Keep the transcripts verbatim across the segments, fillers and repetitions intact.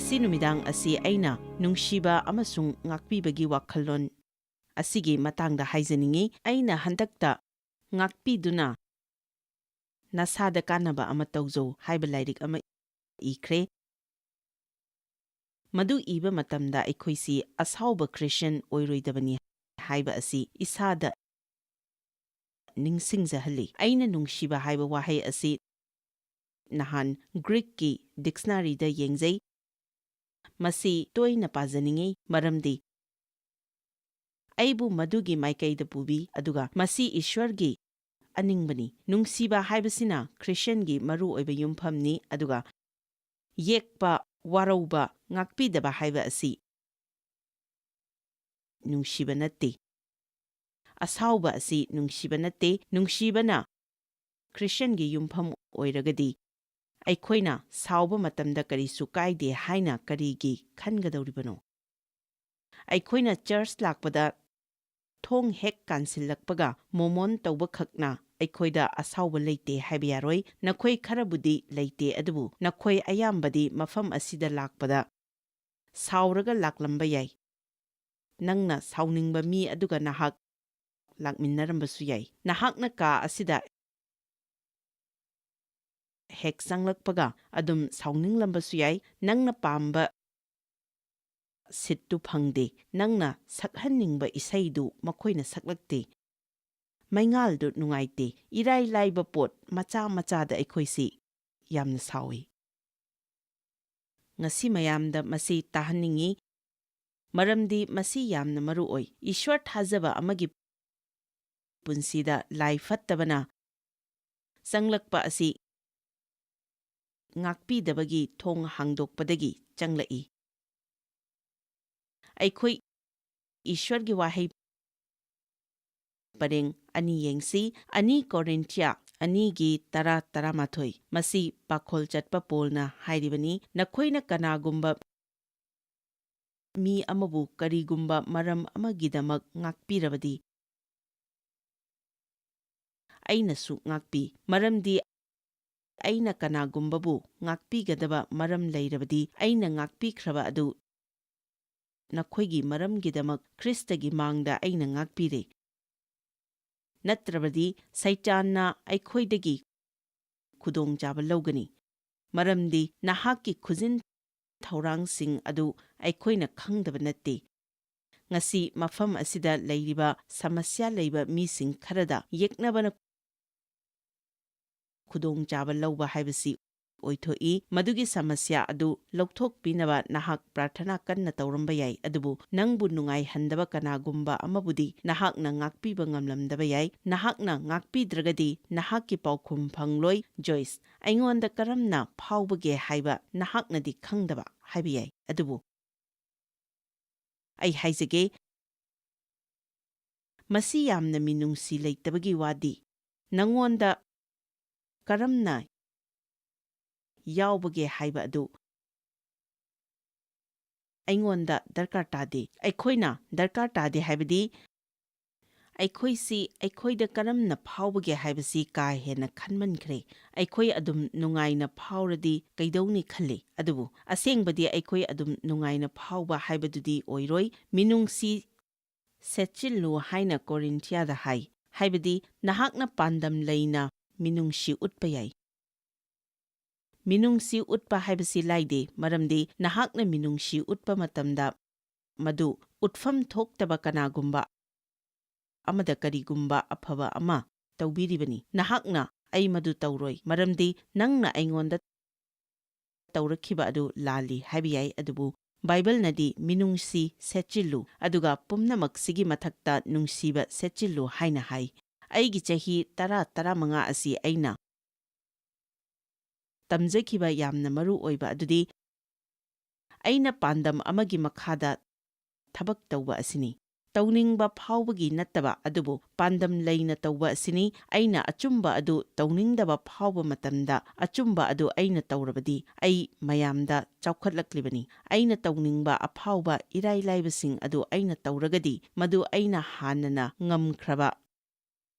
ꯉꯁꯤ ꯅꯨꯃꯤꯗꯥꯡ ꯑꯁꯤ ꯑꯩꯅ ꯅꯨꯡꯁꯤꯕ ꯑꯃꯁꯨꯡ ꯉꯥꯛꯄꯤꯕꯒꯤ ꯋꯥꯈꯜꯂꯣꯟ ꯑꯁꯤꯒꯤ ꯃꯇꯥꯡꯗ ꯍꯥꯏꯖꯅꯤꯡꯏ꯫ ꯑꯩꯅ ꯍꯟꯗꯛꯇ "ꯉꯥꯛꯄꯤꯗꯨꯅ ꯅꯁꯥꯗ ꯀꯥꯟꯅꯕ ꯑꯃ ꯇꯧꯖꯧ" ꯍꯥꯏꯕ ꯂꯥꯏꯔꯤꯛ ꯑꯃ ꯏꯈ꯭ꯔꯦ꯫ ꯃꯗꯨ ꯏꯕ ꯃꯇꯝꯗ ꯑꯩꯈꯣꯏꯁꯤ ꯑꯁꯥꯎꯕ ꯈ꯭ꯔꯤꯁꯇꯤꯌꯥꯟ ꯑꯣꯏꯔꯣꯏꯗꯕꯅꯤ ꯍꯥꯏꯕ ꯑꯁꯤ ꯏꯁꯥꯗ ꯅꯤꯡꯁꯤꯡꯖꯍꯜꯂꯤ꯫ ꯑꯩꯅ "ꯅꯨꯡꯁꯤꯕ" ꯍꯥꯏꯕ ꯋꯥꯍꯩ ꯑꯁꯤ ꯅꯍꯥꯟ ꯒ꯭ꯔꯤꯛꯀꯤ ꯗꯤꯛꯁꯅꯥꯔꯤꯗ ꯌꯦꯡꯖꯩ꯫ ꯃꯁꯤ ꯇꯣꯏꯅ ꯄꯥꯖꯅꯤꯡꯏ, ꯃꯔꯝꯗꯤ ꯑꯩꯕꯨ ꯃꯗꯨꯒꯤ ꯃꯥꯏꯀꯩꯗ ꯄꯨꯕꯤ, ꯑꯗꯨꯒ ꯃꯁꯤ ꯏꯁ꯭ꯋꯔꯒꯤ ꯑꯅꯤꯡꯕꯅꯤ꯫ ꯅꯨꯡꯁꯤꯕ ꯍꯥꯏꯕꯁꯤꯅ ꯈ꯭ꯔꯤꯁꯇꯤꯌꯥꯟꯒꯤ ꯃꯔꯨꯑꯣꯏꯕ ꯌꯨꯝꯐꯝꯅꯤ, ꯑꯗꯨꯒ ꯌꯦꯛꯄ, ꯋꯥꯔꯧꯕ, ꯉꯥꯛꯄꯤꯗꯕ ꯍꯥꯏꯕ ꯑꯁꯤ ꯅꯨꯡꯁꯤꯕ ꯅꯠꯇꯦ꯫ ꯑꯁꯥꯎꯕ ꯑꯁꯤ ꯅꯨꯡꯁꯤꯕ ꯅꯠꯇꯦ꯫ ꯅꯨꯡꯁꯤꯕꯅ ꯈ꯭ꯔꯤꯁꯇꯤꯌꯥꯟꯒꯤ ꯌꯨꯝꯐꯝ ꯑꯣꯏꯔꯒꯗꯤ, ꯑꯩꯈꯣꯏꯅ ꯁꯥꯎꯕ ꯃꯇꯝꯗ ꯀꯔꯤꯁꯨ ꯀꯥꯏꯗꯦ ꯍꯥꯏꯅ ꯀꯔꯤꯒꯤ ꯈꯟꯒꯗꯧꯔꯤꯕꯅꯣ? ꯑꯩꯈꯣꯏꯅ ꯆꯔꯆ ꯂꯥꯛꯄꯗ ꯊꯣꯡ ꯍꯦꯛ ꯀꯥꯟꯁꯤꯜꯂꯛꯄꯒ ꯃꯣꯃꯣꯟ ꯇꯧꯕꯈꯛꯅ ꯑꯩꯈꯣꯏꯗ ꯑꯁꯥꯎꯕ ꯂꯩꯇꯦ ꯍꯥꯏꯕ ꯌꯥꯔꯣꯏ꯫ ꯅꯈꯣꯏ ꯈꯔꯕꯨꯗꯤ ꯂꯩꯇꯦ, ꯑꯗꯨꯕꯨ ꯅꯈꯣꯏ ꯑꯌꯥꯝꯕꯗꯤ ꯃꯐꯝ ꯑꯁꯤꯗ ꯂꯥꯛꯄꯗ ꯁꯥꯎꯔꯒ ꯂꯥꯛꯂꯝꯕ ꯌꯥꯏ꯫ ꯅꯪꯅ ꯁꯥꯎꯅꯤꯡꯕ ꯃꯤ ꯑꯗꯨꯒ ꯅꯍꯥꯛ ꯂꯥꯛꯃꯤꯟꯅꯔꯝꯕꯁꯨ ꯌꯥꯏ꯫ ꯅꯍꯥꯛꯅ ꯀꯥ ꯑꯁꯤꯗ ꯍꯦꯛ ꯆꯪꯂꯛꯄꯒ ꯑꯗꯨꯝ ꯁꯥꯎꯅꯤꯡꯂꯝꯕꯁꯨ ꯌꯥꯏ꯫ ꯅꯪꯅ ꯄꯥꯝꯕ ꯁꯤꯠꯇꯨ ꯐꯪꯗꯦ꯫ ꯅꯪꯅ ꯁꯛꯍꯟꯅꯤꯡꯕ ꯏꯁꯩꯗꯨ ꯃꯈꯣꯏꯅ ꯁꯛꯂꯛꯇꯦ꯫ ꯃꯩꯉꯥꯜꯗꯨ ꯅꯨꯡꯉꯥꯏꯇꯦ꯫ ꯏꯔꯥꯏ ꯂꯥꯏꯕ ꯄꯣꯠ ꯃꯆꯥ ꯃꯆꯥꯗ ꯑꯩꯈꯣꯏꯁꯤ ꯌꯥꯝꯅ ꯁꯥꯎꯏ꯫ ꯉꯁꯤ ꯃꯌꯥꯝꯗ ꯃꯁꯤ ꯇꯥꯍꯟꯅꯤꯡꯏ, ꯃꯔꯝꯗꯤ ꯃꯁꯤ ꯌꯥꯝꯅ ꯃꯔꯨ ꯑꯣꯏ꯫ ꯏꯁ꯭ꯋꯔ ꯊꯥꯖꯕ ꯑꯃꯒꯤ ꯄꯨꯟꯁꯤꯗ ꯂꯥꯏ ꯐꯠꯇꯕꯅ ꯆꯪꯂꯛꯄ ꯑꯁꯤ ꯉꯥꯛꯄꯤꯗꯕꯒꯤ ꯊꯣꯡ ꯍꯥꯡꯗꯣꯛꯄꯗꯒꯤ ꯆꯪꯂꯛꯏ꯫ ꯑꯩꯈꯣꯏ ꯏꯁ꯭ꯋꯔꯒꯤ ꯋꯥꯍꯩ ꯄꯔꯦꯡ ꯑꯅꯤ ꯌꯦꯡꯁꯤ꯫ ꯑꯅꯤ ꯀꯣꯔꯤꯟꯊꯤꯌꯥ ꯑꯅꯤꯒꯤ ꯇꯔꯥ, ꯇꯔꯥꯃꯥꯊꯣꯏ꯫ ꯃꯁꯤ ꯄꯥꯈꯣꯜ ꯆꯠꯄ ꯄꯣꯜꯅ ꯍꯥꯏꯔꯤꯕꯅꯤ, "ꯅꯈꯣꯏꯅ ꯀꯅꯥꯒꯨꯝꯕ ꯃꯤ ꯑꯃꯕꯨ ꯀꯔꯤꯒꯨꯝꯕ ꯃꯔꯝ ꯑꯃꯒꯤꯗꯃꯛ ꯉꯥꯛꯄꯤꯔꯕꯗꯤ, ꯑꯩꯅꯁꯨ ꯉꯥꯛꯄꯤ, ꯃꯔꯝꯗꯤ ꯑꯩꯅ ꯀꯅꯥꯒꯨꯝꯕꯕꯨ ꯉꯥꯛꯄꯤꯒꯗꯕ ꯃꯔꯝ ꯂꯩꯔꯕꯗꯤ, ꯑꯩꯅ ꯉꯥꯛꯄꯤꯈ꯭ꯔꯕ ꯑꯗꯨ ꯅꯈꯣꯏꯒꯤ ꯃꯔꯝꯒꯤꯗꯃꯛ ꯈ꯭ꯔꯤꯁꯇꯒꯤ ꯃꯥꯡꯗ ꯑꯩꯅ ꯉꯥꯛꯄꯤꯔꯦ꯫ ꯅꯠꯇ꯭ꯔꯕꯗꯤ ꯁꯩꯇꯥꯟꯅ ꯑꯩꯈꯣꯏꯗꯒꯤ ꯈꯨꯗꯣꯡꯆꯥꯕ ꯂꯧꯒꯅꯤ, ꯃꯔꯝꯗꯤ ꯅꯍꯥꯛꯀꯤ ꯈꯨꯖꯤꯟ ꯊꯧꯔꯥꯡꯁꯤꯡ ꯑꯗꯨ ꯑꯩꯈꯣꯏꯅ ꯈꯪꯗꯕ ꯅꯠꯇꯦ꯫ ꯉꯁꯤ ꯃꯐꯝ ꯑꯁꯤꯗ ꯂꯩꯔꯤꯕ ꯁꯃꯁ꯭ꯌꯥ ꯂꯩꯕ ꯃꯤꯁꯤꯡ ꯈꯔꯗ ꯌꯦꯛꯅꯕꯅ ꯈꯨꯗꯣꯡꯆꯥꯕ ꯂꯧꯕ ꯍꯥꯏꯕꯁꯤ ꯑꯣꯏꯊꯣꯛꯏ꯫ ꯃꯗꯨꯒꯤ ꯁꯃꯁ꯭ꯌꯥ ꯑꯗꯨ ꯂꯧꯊꯣꯛꯄꯤꯅꯕ ꯅꯍꯥꯛ ꯄ꯭ꯔꯥꯔꯊꯅꯥ ꯀꯟꯅ ꯇꯧꯔꯝꯕ ꯌꯥꯏ, ꯑꯗꯨꯕꯨ ꯅꯪꯕꯨ ꯅꯨꯡꯉꯥꯏꯍꯟꯗꯕ ꯀꯅꯥꯒꯨꯝꯕ ꯑꯃꯕꯨꯗꯤ ꯅꯍꯥꯛꯅ ꯉꯥꯛꯄꯤꯕ ꯉꯝꯂꯝꯗꯕ ꯌꯥꯏ꯫ ꯅꯍꯥꯛꯅ ꯉꯥꯛꯄꯤꯗ꯭ꯔꯒꯗꯤ ꯅꯍꯥꯛꯀꯤ ꯄꯥꯎꯈꯨꯝ ꯐꯪꯂꯣꯏ꯫ ꯖꯣꯏꯁ, ꯑꯩꯉꯣꯟꯗ ꯀꯔꯝꯅ ꯐꯥꯎꯕꯒꯦ ꯍꯥꯏꯕ ꯅꯍꯥꯛꯅꯗꯤ ꯈꯪꯗꯕ ꯍꯥꯏꯕ ꯌꯥꯏ, ꯑꯗꯨꯕꯨ ꯑꯩ ꯍꯥꯏꯖꯒꯦ, ꯃꯁꯤ ꯌꯥꯝꯅ ꯃꯤꯅꯨꯡꯁꯤ ꯂꯩꯇꯕꯒꯤ ꯋꯥꯗꯤ꯫ ꯅꯉꯣꯟꯗ ꯀꯔꯝꯅ ꯌꯥꯎꯕꯒꯦ ꯍꯥꯏꯕ ꯑꯗꯨ ꯑꯩꯉꯣꯟꯗ ꯗꯔꯀꯥꯔ ꯇꯥꯗꯦ꯫ ꯑꯩꯈꯣꯏꯅ ꯗꯔꯀꯥꯔ ꯇꯥꯗꯦ ꯍꯥꯏꯕꯗꯤ, ꯑꯩꯈꯣꯏꯁꯤ ꯑꯩꯈꯣꯏꯗ ꯀꯔꯝꯅ ꯐꯥꯎꯕꯒꯦ ꯍꯥꯏꯕꯁꯤ ꯀꯥ ꯍꯦꯟꯅ ꯈꯟꯃꯟꯈ꯭ꯔꯦ꯫ ꯑꯩꯈꯣꯏ ꯑꯗꯨꯝ ꯅꯨꯡꯉꯥꯏꯅ ꯐꯥꯎꯔꯗꯤ ꯀꯩꯗꯧꯅꯤ ꯈꯜꯂꯤ, ꯑꯗꯨꯕꯨ ꯑꯁꯦꯡꯕꯗꯤ ꯑꯩꯈꯣꯏ ꯑꯗꯨꯝ ꯅꯨꯡꯉꯥꯏꯅ ꯐꯥꯎꯕ ꯍꯥꯏꯕꯗꯨꯗꯤ ꯑꯣꯏꯔꯣꯏ꯫ ꯃꯤꯅꯨꯡꯁꯤ ꯁꯦꯠꯆꯤꯜꯂꯨ ꯍꯥꯏꯅ ꯀꯣꯔꯤꯟꯊꯤꯌꯥꯗ ꯍꯥꯏ, ꯍꯥꯏꯕꯗꯤ ꯅꯍꯥꯛꯅ ꯄꯥꯟꯗꯝ ꯂꯩꯅ ꯃꯤꯅꯨꯡꯁꯤ ꯎꯠꯄ ꯌꯥꯏ꯫ ꯃꯤꯅꯨꯡꯁꯤ ꯎꯠꯄ ꯍꯥꯏꯕꯁꯤ ꯂꯥꯏꯗꯦ, ꯃꯔꯝꯗꯤ ꯅꯍꯥꯛꯅ ꯃꯤꯅꯨꯡꯁꯤ ꯎꯠꯄ ꯃꯇꯝꯗ ꯃꯗꯨ ꯎꯠꯐꯝ ꯊꯣꯛꯇꯕ ꯀꯅꯥꯒꯨꯝꯕ ꯑꯃꯗ ꯀꯔꯤꯒꯨꯝꯕ ꯑꯐꯕ ꯑꯃ ꯇꯧꯕꯤꯔꯤꯕꯅꯤ꯫ ꯅꯍꯥꯛꯅ "ꯑꯩ ꯃꯗꯨ ꯇꯧꯔꯣꯏ, ꯃꯔꯝꯗꯤ ꯅꯪꯅ ꯑꯩꯉꯣꯟꯗ ꯇꯧꯔꯛꯈꯤꯕ ꯑꯗꯨ ꯂꯥꯜꯂꯤ" ꯍꯥꯏꯕ ꯌꯥꯏ, ꯑꯗꯨꯕꯨ ꯕꯥꯏꯕꯜꯅꯗꯤ "ꯃꯤꯅꯨꯡꯁꯤ ꯁꯦꯠꯆꯤꯜꯂꯨ, ꯑꯗꯨꯒ ꯄꯨꯝꯅꯃꯛꯁꯤꯒꯤ ꯃꯊꯛꯇ ꯅꯨꯡꯁꯤꯕ ꯁꯦꯠꯆꯤꯜꯂꯨ" ꯍꯥꯏꯅ ꯍꯥꯏ꯫ ꯑꯩꯒꯤ ꯆꯍꯤ ꯇꯔꯥ, ꯇꯔꯥꯃꯉꯥ ꯑꯁꯤ ꯑꯩꯅ ꯇꯝꯖꯈꯤꯕ ꯌꯥꯝꯅ ꯃꯔꯨ ꯑꯣꯏꯕ ꯑꯗꯨꯗꯤ ꯑꯩꯅ ꯄꯥꯟꯗꯝ ꯑꯃꯒꯤ ꯃꯈꯥꯗ ꯊꯕꯛ ꯇꯧꯕ ꯑꯁꯤꯅꯤ꯫ ꯇꯧꯅꯤꯡꯕ ꯐꯥꯎꯕꯒꯤ ꯅꯠꯇꯕ, ꯑꯗꯨꯕꯨ ꯄꯥꯟꯗꯝ ꯂꯩꯅ ꯇꯧꯕ ꯑꯁꯤꯅꯤ꯫ ꯑꯩꯅ ꯑꯆꯨꯝꯕ ꯑꯗꯨ ꯇꯧꯅꯤꯡꯗꯕ ꯐꯥꯎꯕ ꯃꯇꯝꯗ, ꯑꯆꯨꯝꯕ ꯑꯗꯨ ꯑꯩꯅ ꯇꯧꯔꯕꯗꯤ, ꯑꯩ ꯃꯌꯥꯝꯗ ꯆꯥꯎꯈꯠꯂꯛꯂꯤꯕꯅꯤ꯫ ꯑꯩꯅ ꯇꯧꯅꯤꯡꯕ ꯑꯐꯥꯎꯕ ꯏꯔꯥꯏ ꯂꯥꯏꯕꯁꯤꯡ ꯑꯗꯨ ꯑꯩꯅ ꯇꯧꯔꯒꯗꯤ, ꯃꯗꯨ ꯑꯩꯅ ꯍꯥꯟꯅꯅ ꯉꯝꯈ꯭ꯔꯕ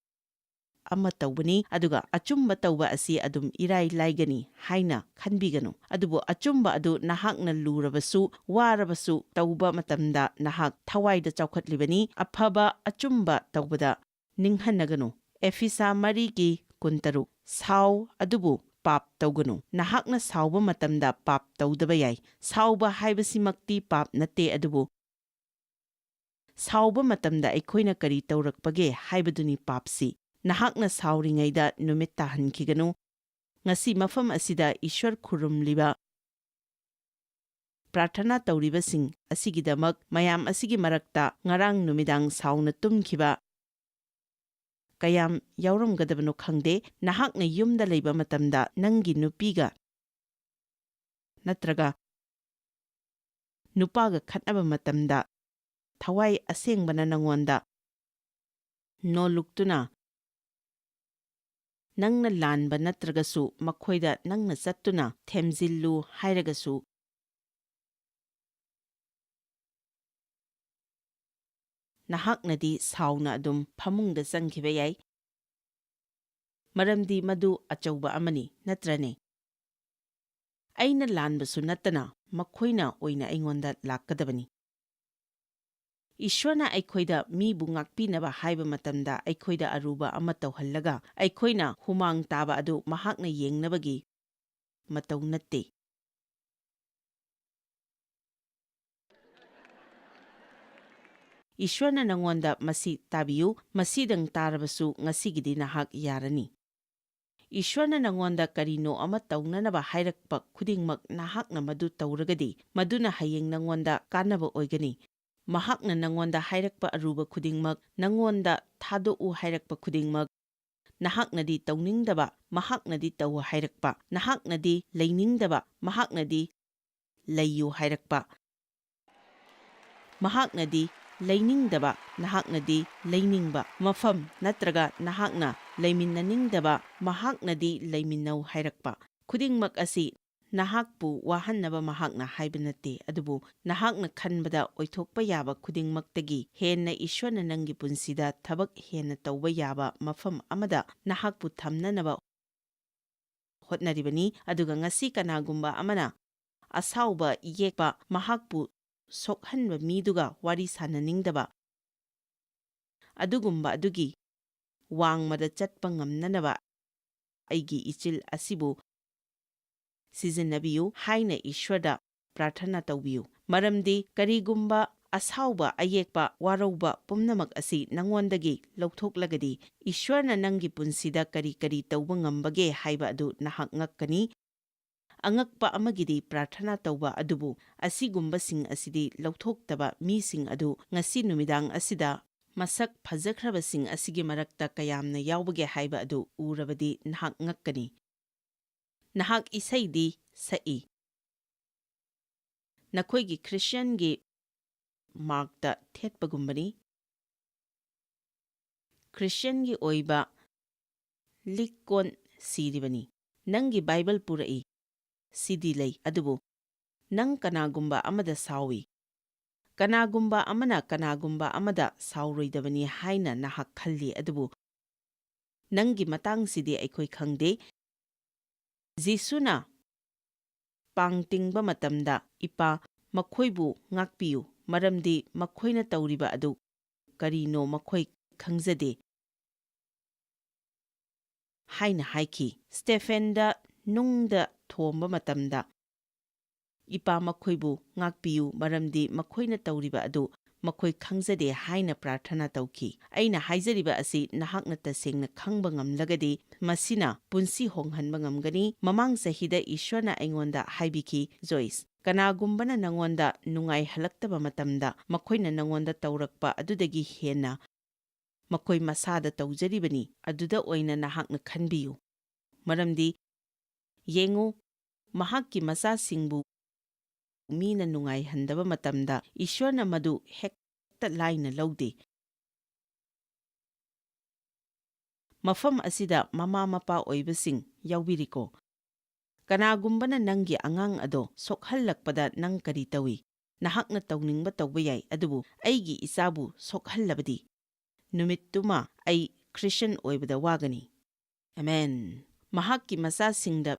ꯑꯃ ꯇꯧꯕꯅꯤ, ꯑꯗꯨꯒ ꯑꯆꯨꯝꯕ ꯇꯧꯕ ꯑꯁꯤ ꯑꯗꯨꯝ ꯏꯔꯥꯏ ꯂꯥꯏꯒꯅꯤ ꯍꯥꯏꯅ ꯈꯟꯕꯤꯒꯅꯨ꯫ ꯑꯗꯨꯕꯨ ꯑꯆꯨꯝꯕ ꯑꯗꯨ ꯅꯍꯥꯛꯅ ꯂꯨꯔꯕꯁꯨ, ꯋꯥꯔꯕꯁꯨ ꯇꯧꯕ ꯃꯇꯝꯗ ꯅꯍꯥꯛ ꯊꯋꯥꯏꯗ ꯆꯥꯎꯈꯠꯂꯤꯕꯅꯤ꯫ ꯑꯐꯕ ꯑꯆꯨꯝꯕ ꯇꯧꯕꯗ ꯅꯤꯡꯍꯟꯅꯒꯅꯨ꯫ ꯑꯦꯐꯤꯁꯥ ꯃꯔꯤꯒꯤ ꯀꯨꯟꯇꯔꯨꯛ, "ꯁꯥꯎ, ꯑꯗꯨꯕꯨ ꯄꯥꯞ ꯇꯧꯒꯅꯨ꯫ ꯅꯍꯥꯛꯅ ꯁꯥꯎꯕ ꯃꯇꯝꯗ ꯄꯥꯞ ꯇꯧꯗꯕ ꯌꯥꯏ꯫" ꯁꯥꯎꯕ ꯍꯥꯏꯕꯁꯤꯃꯛꯇꯤ ꯄꯥꯞ ꯅꯠꯇꯦ, ꯑꯗꯨꯕꯨ ꯁꯥꯎꯕ ꯃꯇꯝꯗ ꯑꯩꯈꯣꯏꯅ ꯀꯔꯤ ꯇꯧꯔꯛꯄꯒꯦ ꯍꯥꯏꯕꯗꯨꯅꯤ ꯄꯥꯞꯁꯤ꯫ ꯅꯍꯥꯛꯅ ꯁꯥꯎꯔꯤꯉꯩꯗ ꯅꯨꯃꯤꯠ ꯇꯥꯍꯟꯈꯤꯒꯅꯨ꯫ ꯉꯁꯤ ꯃꯐꯝ ꯑꯁꯤꯗ ꯏꯁ꯭ꯋꯔ ꯈꯨꯔꯨꯝꯂꯤꯕ, ꯄ꯭ꯔꯥꯔꯊꯅꯥ ꯇꯧꯔꯤꯕꯁꯤꯡ ꯑꯁꯤꯒꯤꯗꯃꯛ, ꯃꯌꯥꯝ ꯑꯁꯤꯒꯤ ꯃꯔꯛꯇ ꯉꯔꯥꯡ ꯅꯨꯃꯤꯗꯥꯡ ꯁꯥꯎꯅ ꯇꯨꯝꯈꯤꯕ ꯀꯌꯥꯝ ꯌꯥꯎꯔꯝꯒꯗꯕꯅꯣ ꯈꯪꯗꯦ꯫ ꯅꯍꯥꯛꯅ ꯌꯨꯝꯗ ꯂꯩꯕ ꯃꯇꯝꯗ ꯅꯪꯒꯤ ꯅꯨꯄꯤꯒ ꯅꯠꯇ꯭ꯔꯒ ꯅꯨꯄꯥꯒ ꯈꯠꯅꯕ ꯃꯇꯝꯗ ꯊꯋꯥꯏ ꯑꯁꯦꯡꯕꯅ ꯅꯉꯣꯟꯗ ꯅꯣꯜꯂꯨꯛꯇꯨꯅ, ꯅꯪꯅ ꯂꯥꯟꯕ ꯅꯠꯇ꯭ꯔꯒꯁꯨ ꯃꯈꯣꯏꯗ ꯅꯪꯅ ꯆꯠꯇꯨꯅ ꯊꯦꯝꯖꯤꯜꯂꯨ ꯍꯥꯏꯔꯒꯁꯨ, ꯅꯍꯥꯛꯅꯗꯤ ꯁꯥꯎꯅ ꯑꯗꯨꯝ ꯐꯃꯨꯡꯗ ꯆꯪꯈꯤꯕ ꯌꯥꯏ, ꯃꯔꯝꯗꯤ ꯃꯗꯨ ꯑꯆꯧꯕ ꯑꯃꯅꯤ, ꯅꯠꯇ꯭ꯔꯅꯦ? ꯑꯩꯅ ꯂꯥꯟꯕꯁꯨ ꯅꯠꯇꯅ ꯃꯈꯣꯏꯅ ꯑꯣꯏꯅ ꯑꯩꯉꯣꯟꯗ ꯂꯥꯛꯀꯗꯕꯅꯤ꯫ ꯏꯁ꯭ꯋꯔꯅ ꯑꯩꯈꯣꯏꯗ ꯃꯤꯕꯨ ꯉꯥꯛꯄꯤꯅꯕ ꯍꯥꯏꯕ ꯃꯇꯝꯗ ꯑꯩꯈꯣꯏꯗ ꯑꯔꯨꯕ ꯑꯃ ꯇꯧꯍꯜꯂꯒ ꯑꯩꯈꯣꯏꯅ ꯍꯨꯃꯥꯡ ꯇꯥꯕ ꯑꯗꯨ ꯃꯍꯥꯛꯅ ꯌꯦꯡꯅꯕꯒꯤ ꯃꯇꯧ ꯅꯠꯇꯦ꯫ ꯏꯁ꯭ꯋꯔꯅ ꯅꯉꯣꯟꯗ ꯃꯁꯤ ꯇꯥꯕꯤꯌꯨ, ꯃꯁꯤꯗꯪ ꯇꯥꯔꯕꯁꯨ ꯉꯁꯤꯒꯤꯗꯤ ꯅꯍꯥꯛ ꯌꯥꯔꯅꯤ꯫ ꯏꯁ꯭ꯋꯔꯅ ꯅꯉꯣꯟꯗ ꯀꯔꯤꯅꯣ ꯑꯃ ꯇꯧꯅꯅꯕ ꯍꯥꯏꯔꯛꯄ ꯈꯨꯗꯤꯡꯃꯛ ꯅꯍꯥꯛꯅ ꯃꯗꯨ ꯇꯧꯔꯒꯗꯤ, ꯃꯗꯨꯅ ꯍꯌꯦꯡ ꯅꯉꯣꯟꯗ ꯀꯥꯟꯅꯕ ꯑꯣꯏꯒꯅꯤ꯫ ꯃꯍꯥꯛꯅ ꯅꯉꯣꯟꯗ ꯍꯥꯏꯔꯛꯄ ꯑꯔꯨꯕ ꯈꯨꯗꯤꯡꯃꯛ, ꯅꯉꯣꯟꯗ ꯊꯥꯗꯣꯛꯎ ꯍꯥꯏꯔꯛꯄ ꯈꯨꯗꯤꯡꯃꯛ, ꯅꯍꯥꯛꯅꯗꯤ ꯇꯧꯅꯤꯡꯗꯕ, ꯃꯍꯥꯛꯅꯗꯤ ꯇꯧ ꯍꯥꯏꯔꯛꯄ, ꯅꯍꯥꯛꯅꯗꯤ ꯂꯩꯅꯤꯡꯗꯕ, ꯃꯍꯥꯛꯅꯗꯤ ꯂꯩꯌꯨ ꯍꯥꯏꯔꯛꯄ, ꯃꯍꯥꯛꯅꯗꯤ ꯂꯩꯅꯤꯡꯗꯕ, ꯅꯍꯥꯛꯅꯗꯤ ꯂꯩꯅꯤꯡꯕ ꯃꯐꯝ, ꯅꯠꯇ꯭ꯔꯒ ꯅꯍꯥꯛꯅ ꯂꯩꯃꯤꯟꯅꯅꯤꯡꯗꯕ, ꯃꯍꯥꯛꯅꯗꯤ ꯂꯩꯃꯤꯟꯅꯧ ꯍꯥꯏꯔꯛꯄ ꯈꯨꯗꯤꯡꯃꯛ ꯑꯁꯤ ꯅꯍꯥꯛꯄꯨ ꯋꯥꯍꯟꯅꯕ ꯃꯍꯥꯛꯅ ꯍꯥꯏꯕ ꯅꯠꯇꯦ, ꯑꯗꯨꯕꯨ ꯅꯍꯥꯛꯅ ꯈꯟꯕꯗ ꯑꯣꯏꯊꯣꯛꯄ ꯌꯥꯕ ꯈꯨꯗꯤꯡꯃꯛꯇꯒꯤ ꯍꯦꯟꯅ ꯏꯁ꯭ꯋꯔꯅ ꯅꯪꯒꯤ ꯄꯨꯟꯁꯤꯗ ꯊꯕꯛ ꯍꯦꯟꯅ ꯇꯧꯕ ꯌꯥꯕ ꯃꯐꯝ ꯑꯃꯗ ꯅꯍꯥꯛꯄꯨ ꯊꯝꯅꯅꯕ ꯍꯣꯠꯅꯔꯤꯕꯅꯤ꯫ ꯑꯗꯨꯒ ꯉꯁꯤ ꯀꯅꯥꯒꯨꯝꯕ ꯑꯃꯅ ꯑꯁꯥꯎꯕ ꯌꯦꯛꯄ, ꯃꯍꯥꯛꯄꯨ ꯁꯣꯛꯍꯟꯕ ꯃꯤꯗꯨꯒ ꯋꯥꯔꯤ ꯁꯥꯅꯅꯤꯡꯗꯕ, ꯑꯗꯨꯒꯨꯝꯕ ꯑꯗꯨꯒꯤ ꯋꯥꯡꯃꯗ ꯆꯠꯄ ꯉꯝꯅꯅꯕ ꯑꯩꯒꯤ ꯏꯆꯤꯜ ꯑꯁꯤꯕꯨ ꯁꯤꯖꯤꯟꯅꯕꯤꯌꯨ ꯍꯥꯏꯅ ꯏꯁ꯭ꯋꯔꯗ ꯄ꯭ꯔꯥꯔꯊꯅꯥ ꯇꯧꯕꯤꯌꯨ꯫ ꯃꯔꯝꯗꯤ ꯀꯔꯤꯒꯨꯝꯕ ꯑꯁꯥꯎꯕ, ꯑꯌꯦꯛꯄ, ꯋꯥꯔꯧꯕ ꯄꯨꯝꯅꯃꯛ ꯑꯁꯤ ꯅꯉꯣꯟꯗꯒꯤ ꯂꯧꯊꯣꯛꯂꯒꯗꯤ, ꯏꯁ꯭ꯋꯔꯅ ꯅꯪꯒꯤ ꯄꯨꯟꯁꯤꯗ ꯀꯔꯤ ꯀꯔꯤ ꯇꯧꯕ ꯉꯝꯕꯒꯦ ꯍꯥꯏꯕ ꯑꯗꯨ ꯅꯍꯥꯛ ꯉꯛꯀꯅꯤ꯫ ꯑꯉꯛꯄ ꯑꯃꯒꯤꯗꯤ, ꯄ꯭ꯔꯥꯔꯊꯅꯥ ꯇꯧꯕ ꯑꯗꯨꯕꯨ ꯑꯁꯤꯒꯨꯝꯕꯁꯤꯡ ꯑꯁꯤꯗꯤ ꯂꯧꯊꯣꯛꯇꯕ ꯃꯤꯁꯤꯡ ꯑꯗꯨ ꯉꯁꯤ ꯅꯨꯃꯤꯗꯥꯡ ꯑꯁꯤꯗ ꯃꯁꯛ ꯐꯖꯈ꯭ꯔꯕꯁꯤꯡ ꯑꯁꯤꯒꯤ ꯃꯔꯛꯇ ꯀꯌꯥꯝꯅ ꯌꯥꯎꯕꯒꯦ ꯍꯥꯏꯕ ꯑꯗꯨ ꯎꯔꯕꯗꯤ ꯅꯍꯥꯛ ꯉꯛꯀꯅꯤ꯫ ꯅꯍꯥꯛ ꯏꯁꯩꯗꯤ ꯁꯛꯏ꯫ ꯅꯈꯣꯏꯒꯤ ꯈ꯭ꯔꯤꯁꯇꯤꯌꯥꯟꯒꯤ ꯃꯥꯔꯛꯇ ꯊꯦꯠꯄꯒꯨꯝꯕꯅꯤ꯫ ꯈ꯭ꯔꯤꯁꯇꯤꯌꯥꯟꯒꯤ ꯑꯣꯏꯕ ꯂꯤꯛ ꯀꯣꯟ ꯁꯤꯔꯤꯕꯅꯤ꯫ ꯅꯪꯒꯤ ꯕꯥꯏꯕꯜ ꯄꯨꯔꯛꯏ꯫ ꯁꯤꯗꯤ ꯂꯩ, ꯑꯗꯨꯕꯨ ꯅꯪ ꯀꯅꯥꯒꯨꯝꯕ ꯑꯃꯗ ꯁꯥꯎꯏ꯫ ꯀꯅꯥꯒꯨꯝꯕ ꯑꯃꯅ ꯀꯅꯥꯒꯨꯝꯕ ꯑꯃꯗ ꯁꯥꯎꯔꯣꯏꯗꯕꯅꯤ ꯍꯥꯏꯅ ꯅꯍꯥꯛ ꯈꯜꯂꯤ, ꯑꯗꯨꯕꯨ ꯅꯪꯒꯤ ꯃꯇꯥꯡꯁꯤꯗꯤ ꯑꯩꯈꯣꯏ ꯈꯪꯗꯦ꯫ ꯖꯤꯁꯨꯅ ꯄꯥꯡ ꯇꯤꯡꯕ ꯃꯇꯝꯗ, "ꯏꯄꯥ, ꯃꯈꯣꯏꯕꯨ ꯉꯥꯛꯄꯤꯌꯨ, ꯃꯔꯝꯗꯤ ꯃꯈꯣꯏꯅ ꯇꯧꯔꯤꯕ ꯑꯗꯨ ꯀꯔꯤꯅꯣ ꯃꯈꯣꯏ ꯈꯪꯖꯗꯦ" ꯍꯥꯏꯅ ꯍꯥꯏꯈꯤ꯫ ꯁ꯭ꯇꯦꯐꯦꯟꯗ ꯅꯨꯡꯗ ꯊꯣꯝꯕ ꯃꯇꯝꯗ, "ꯏꯄꯥ, ꯃꯈꯣꯏꯕꯨ ꯉꯥꯛꯄꯤꯌꯨ, ꯃꯔꯝꯗꯤ ꯃꯈꯣꯏꯅ ꯇꯧꯔꯤꯕ ꯑꯗꯨ ꯃꯈꯣꯏ ꯈꯪꯖꯗꯦ" ꯍꯥꯏꯅ ꯄ꯭ꯔꯥꯔꯊꯅꯥ ꯇꯧꯈꯤ꯫ ꯑꯩꯅ ꯍꯥꯏꯖꯔꯤꯕ ꯑꯁꯤ ꯅꯍꯥꯛꯅ ꯇꯁꯦꯡꯅ ꯈꯪꯕ ꯉꯝꯂꯒꯗꯤ, ꯃꯁꯤꯅ ꯄꯨꯟꯁꯤ ꯍꯣꯡꯍꯟꯕ ꯉꯝꯒꯅꯤ꯫ ꯃꯃꯥꯡ ꯆꯍꯤꯗ ꯏꯁ꯭ꯋꯔꯅ ꯑꯩꯉꯣꯟꯗ ꯍꯥꯏꯕꯤꯈꯤ, "ꯖꯣꯏꯁ, ꯀꯅꯥꯒꯨꯝꯕꯅ ꯅꯉꯣꯟꯗ ꯅꯨꯡꯉꯥꯏꯍꯜꯂꯛꯇꯕ ꯃꯇꯝꯗ, ꯃꯈꯣꯏꯅ ꯅꯉꯣꯟꯗ ꯇꯧꯔꯛꯄ ꯑꯗꯨꯗꯒꯤ ꯍꯦꯟꯅ ꯃꯈꯣꯏ ꯃꯁꯥꯗ ꯇꯧꯖꯔꯤꯕꯅꯤ, ꯑꯗꯨꯗ ꯑꯣꯏꯅ ꯅꯍꯥꯛꯅ ꯈꯟꯕꯤꯌꯨ꯫ ꯃꯔꯝꯗꯤ, ꯌꯦꯡꯉꯨ, ꯃꯍꯥꯛꯀꯤ ꯃꯆꯥꯁꯤꯡꯕꯨ ꯃꯤꯅ ꯅꯨꯡꯉꯥꯏꯍꯟꯗꯕ ꯃꯇꯝꯗ, ꯏꯁ꯭ꯋꯔꯅ ꯃꯗꯨ ꯍꯦꯛꯇ ꯂꯥꯏꯅ ꯂꯧꯗꯦ"꯫ ꯃꯐꯝ ꯑꯁꯤꯗ ꯃꯃꯥ ꯃꯄꯥ ꯑꯣꯏꯕꯁꯤꯡ ꯌꯥꯎꯕꯤꯔꯤꯀꯣ? ꯀꯅꯥꯒꯨꯝꯕꯅ ꯅꯪꯒꯤ ꯑꯉꯥꯡ ꯑꯗꯣ ꯁꯣꯛꯍꯜꯂꯛꯄꯗ ꯅꯪ ꯀꯔꯤ ꯇꯧꯏ? ꯅꯍꯥꯛꯅ ꯇꯧꯅꯤꯡꯕ ꯇꯧꯕ ꯌꯥꯏ, ꯑꯗꯨꯕꯨ ꯑꯩꯒꯤ ꯏꯆꯥꯕꯨ ꯁꯣꯛꯍꯜꯂꯕꯗꯤ, ꯅꯨꯃꯤꯠꯇꯨꯃ ꯑꯩ ꯈ꯭ꯔꯤꯁꯇꯤꯌꯥꯟ ꯑꯣꯏꯕꯗ ꯋꯥꯒꯅꯤ꯫ ꯑꯃꯦꯟ꯫ ꯃꯍꯥꯛꯀꯤ ꯃꯆꯥꯁꯤꯡꯗ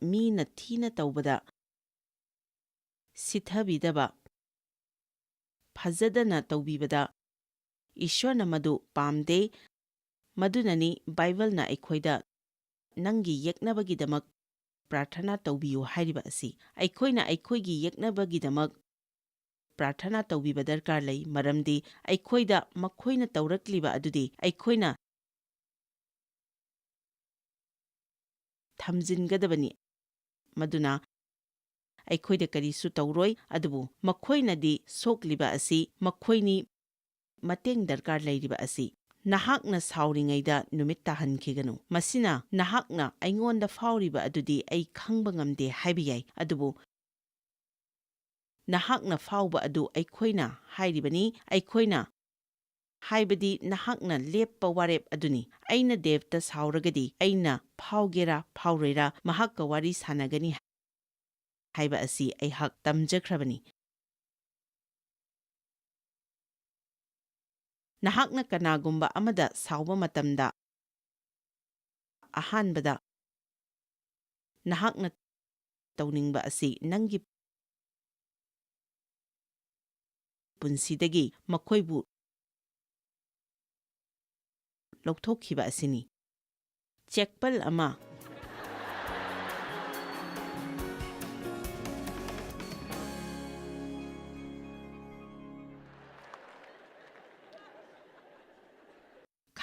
ꯃꯤꯅ ꯊꯤꯅ ꯇꯧꯕꯗ ꯁꯤꯊꯕꯤꯗꯕ, ꯐꯖꯗꯅ ꯇꯧꯕꯤꯕꯗ ꯏꯁꯣꯔꯅ ꯃꯗꯨ ꯄꯥꯝꯗꯦ꯫ ꯃꯗꯨꯅꯅꯤ ꯕꯥꯏꯕꯜꯅ ꯑꯩꯈꯣꯏꯗ "ꯅꯪꯒꯤ ꯌꯦꯛꯅꯕꯒꯤꯗꯃꯛ ꯄ꯭ꯔꯥꯔꯊꯅꯥ ꯇꯧꯕꯤꯌꯨ" ꯍꯥꯏꯔꯤꯕ ꯑꯁꯤ꯫ ꯑꯩꯈꯣꯏꯅ ꯑꯩꯈꯣꯏꯒꯤ ꯌꯦꯛꯅꯕꯒꯤꯗꯃꯛ ꯄ꯭ꯔꯥꯔꯊꯅꯥ ꯇꯧꯕꯤꯕ ꯗꯔꯀꯥꯔ ꯂꯩ, ꯃꯔꯝꯗꯤ ꯑꯩꯈꯣꯏꯗ ꯃꯈꯣꯏꯅ ꯇꯧꯔꯛꯂꯤꯕ ꯑꯗꯨꯗꯤ ꯑꯩꯈꯣꯏꯅ ꯊꯝꯖꯤꯟꯒꯗꯕꯅꯤ꯫ ꯃꯗꯨꯅ ꯑꯩꯈꯣꯏꯗ ꯀꯔꯤꯁꯨ ꯇꯧꯔꯣꯏ, ꯑꯗꯨꯕꯨ ꯃꯈꯣꯏꯅꯗꯤ ꯁꯣꯛꯂꯤꯕ ꯑꯁꯤ ꯃꯈꯣꯏꯅꯤ꯫ ꯃꯇꯦꯡ ꯗꯔꯀꯥꯔ ꯂꯩꯔꯤꯕ ꯑꯁꯤ ꯅꯍꯥꯛꯅ ꯁꯥꯎꯔꯤꯉꯩꯗ ꯅꯨꯃꯤꯠ ꯇꯥꯍꯟꯈꯤꯒꯅꯨ꯫ ꯃꯁꯤꯅ ꯅꯍꯥꯛꯅ "ꯑꯩꯉꯣꯟꯗ ꯐꯥꯎꯔꯤꯕ ꯑꯗꯨꯗꯤ ꯑꯩ ꯈꯪꯕ ꯉꯝꯗꯦ" ꯍꯥꯏꯕ ꯌꯥꯏ, ꯑꯗꯨꯕꯨ ꯅꯍꯥꯛꯅ ꯐꯥꯎꯕ ꯑꯗꯨ ꯑꯩꯈꯣꯏꯅ ꯍꯥꯏꯔꯤꯕꯅꯤ, ꯑꯩꯈꯣꯏꯅ ꯍꯥꯏꯕꯗꯤ ꯅꯍꯥꯛꯅ ꯂꯦꯞꯄ ꯋꯥꯔꯦꯞ ꯑꯗꯨꯅꯤ꯫ ꯑꯩꯅ ꯗꯦꯕꯇ ꯁꯥꯎꯔꯒꯗꯤ ꯑꯩꯅ ꯐꯥꯎꯒꯦꯔꯥ ꯐꯥꯎꯔꯣꯏꯔꯥ ꯃꯍꯥꯛꯀ ꯋꯥꯔꯤ ꯁꯥꯟꯅꯒꯅꯤ ꯍꯥꯏꯕ ꯑꯁꯤ ꯑꯩꯍꯥꯛ ꯇꯝꯖꯈ꯭ꯔꯕꯅꯤ꯫ ꯅꯍꯥꯛꯅ ꯀꯅꯥꯒꯨꯝꯕ ꯑꯃꯗ ꯁꯥꯎꯕ ꯃꯇꯝꯗ, ꯑꯍꯥꯟꯕꯗ ꯅꯍꯥꯛꯅ ꯇꯧꯅꯤꯡꯕ ꯑꯁꯤ ꯅꯪꯒꯤ ꯄꯨꯟꯁꯤꯗꯒꯤ ꯃꯈꯣꯏꯕꯨ ꯂꯧꯊꯣꯛꯈꯤꯕ ꯑꯁꯤꯅꯤ꯫ ꯆꯦꯛꯄꯜ ꯑꯃ꯫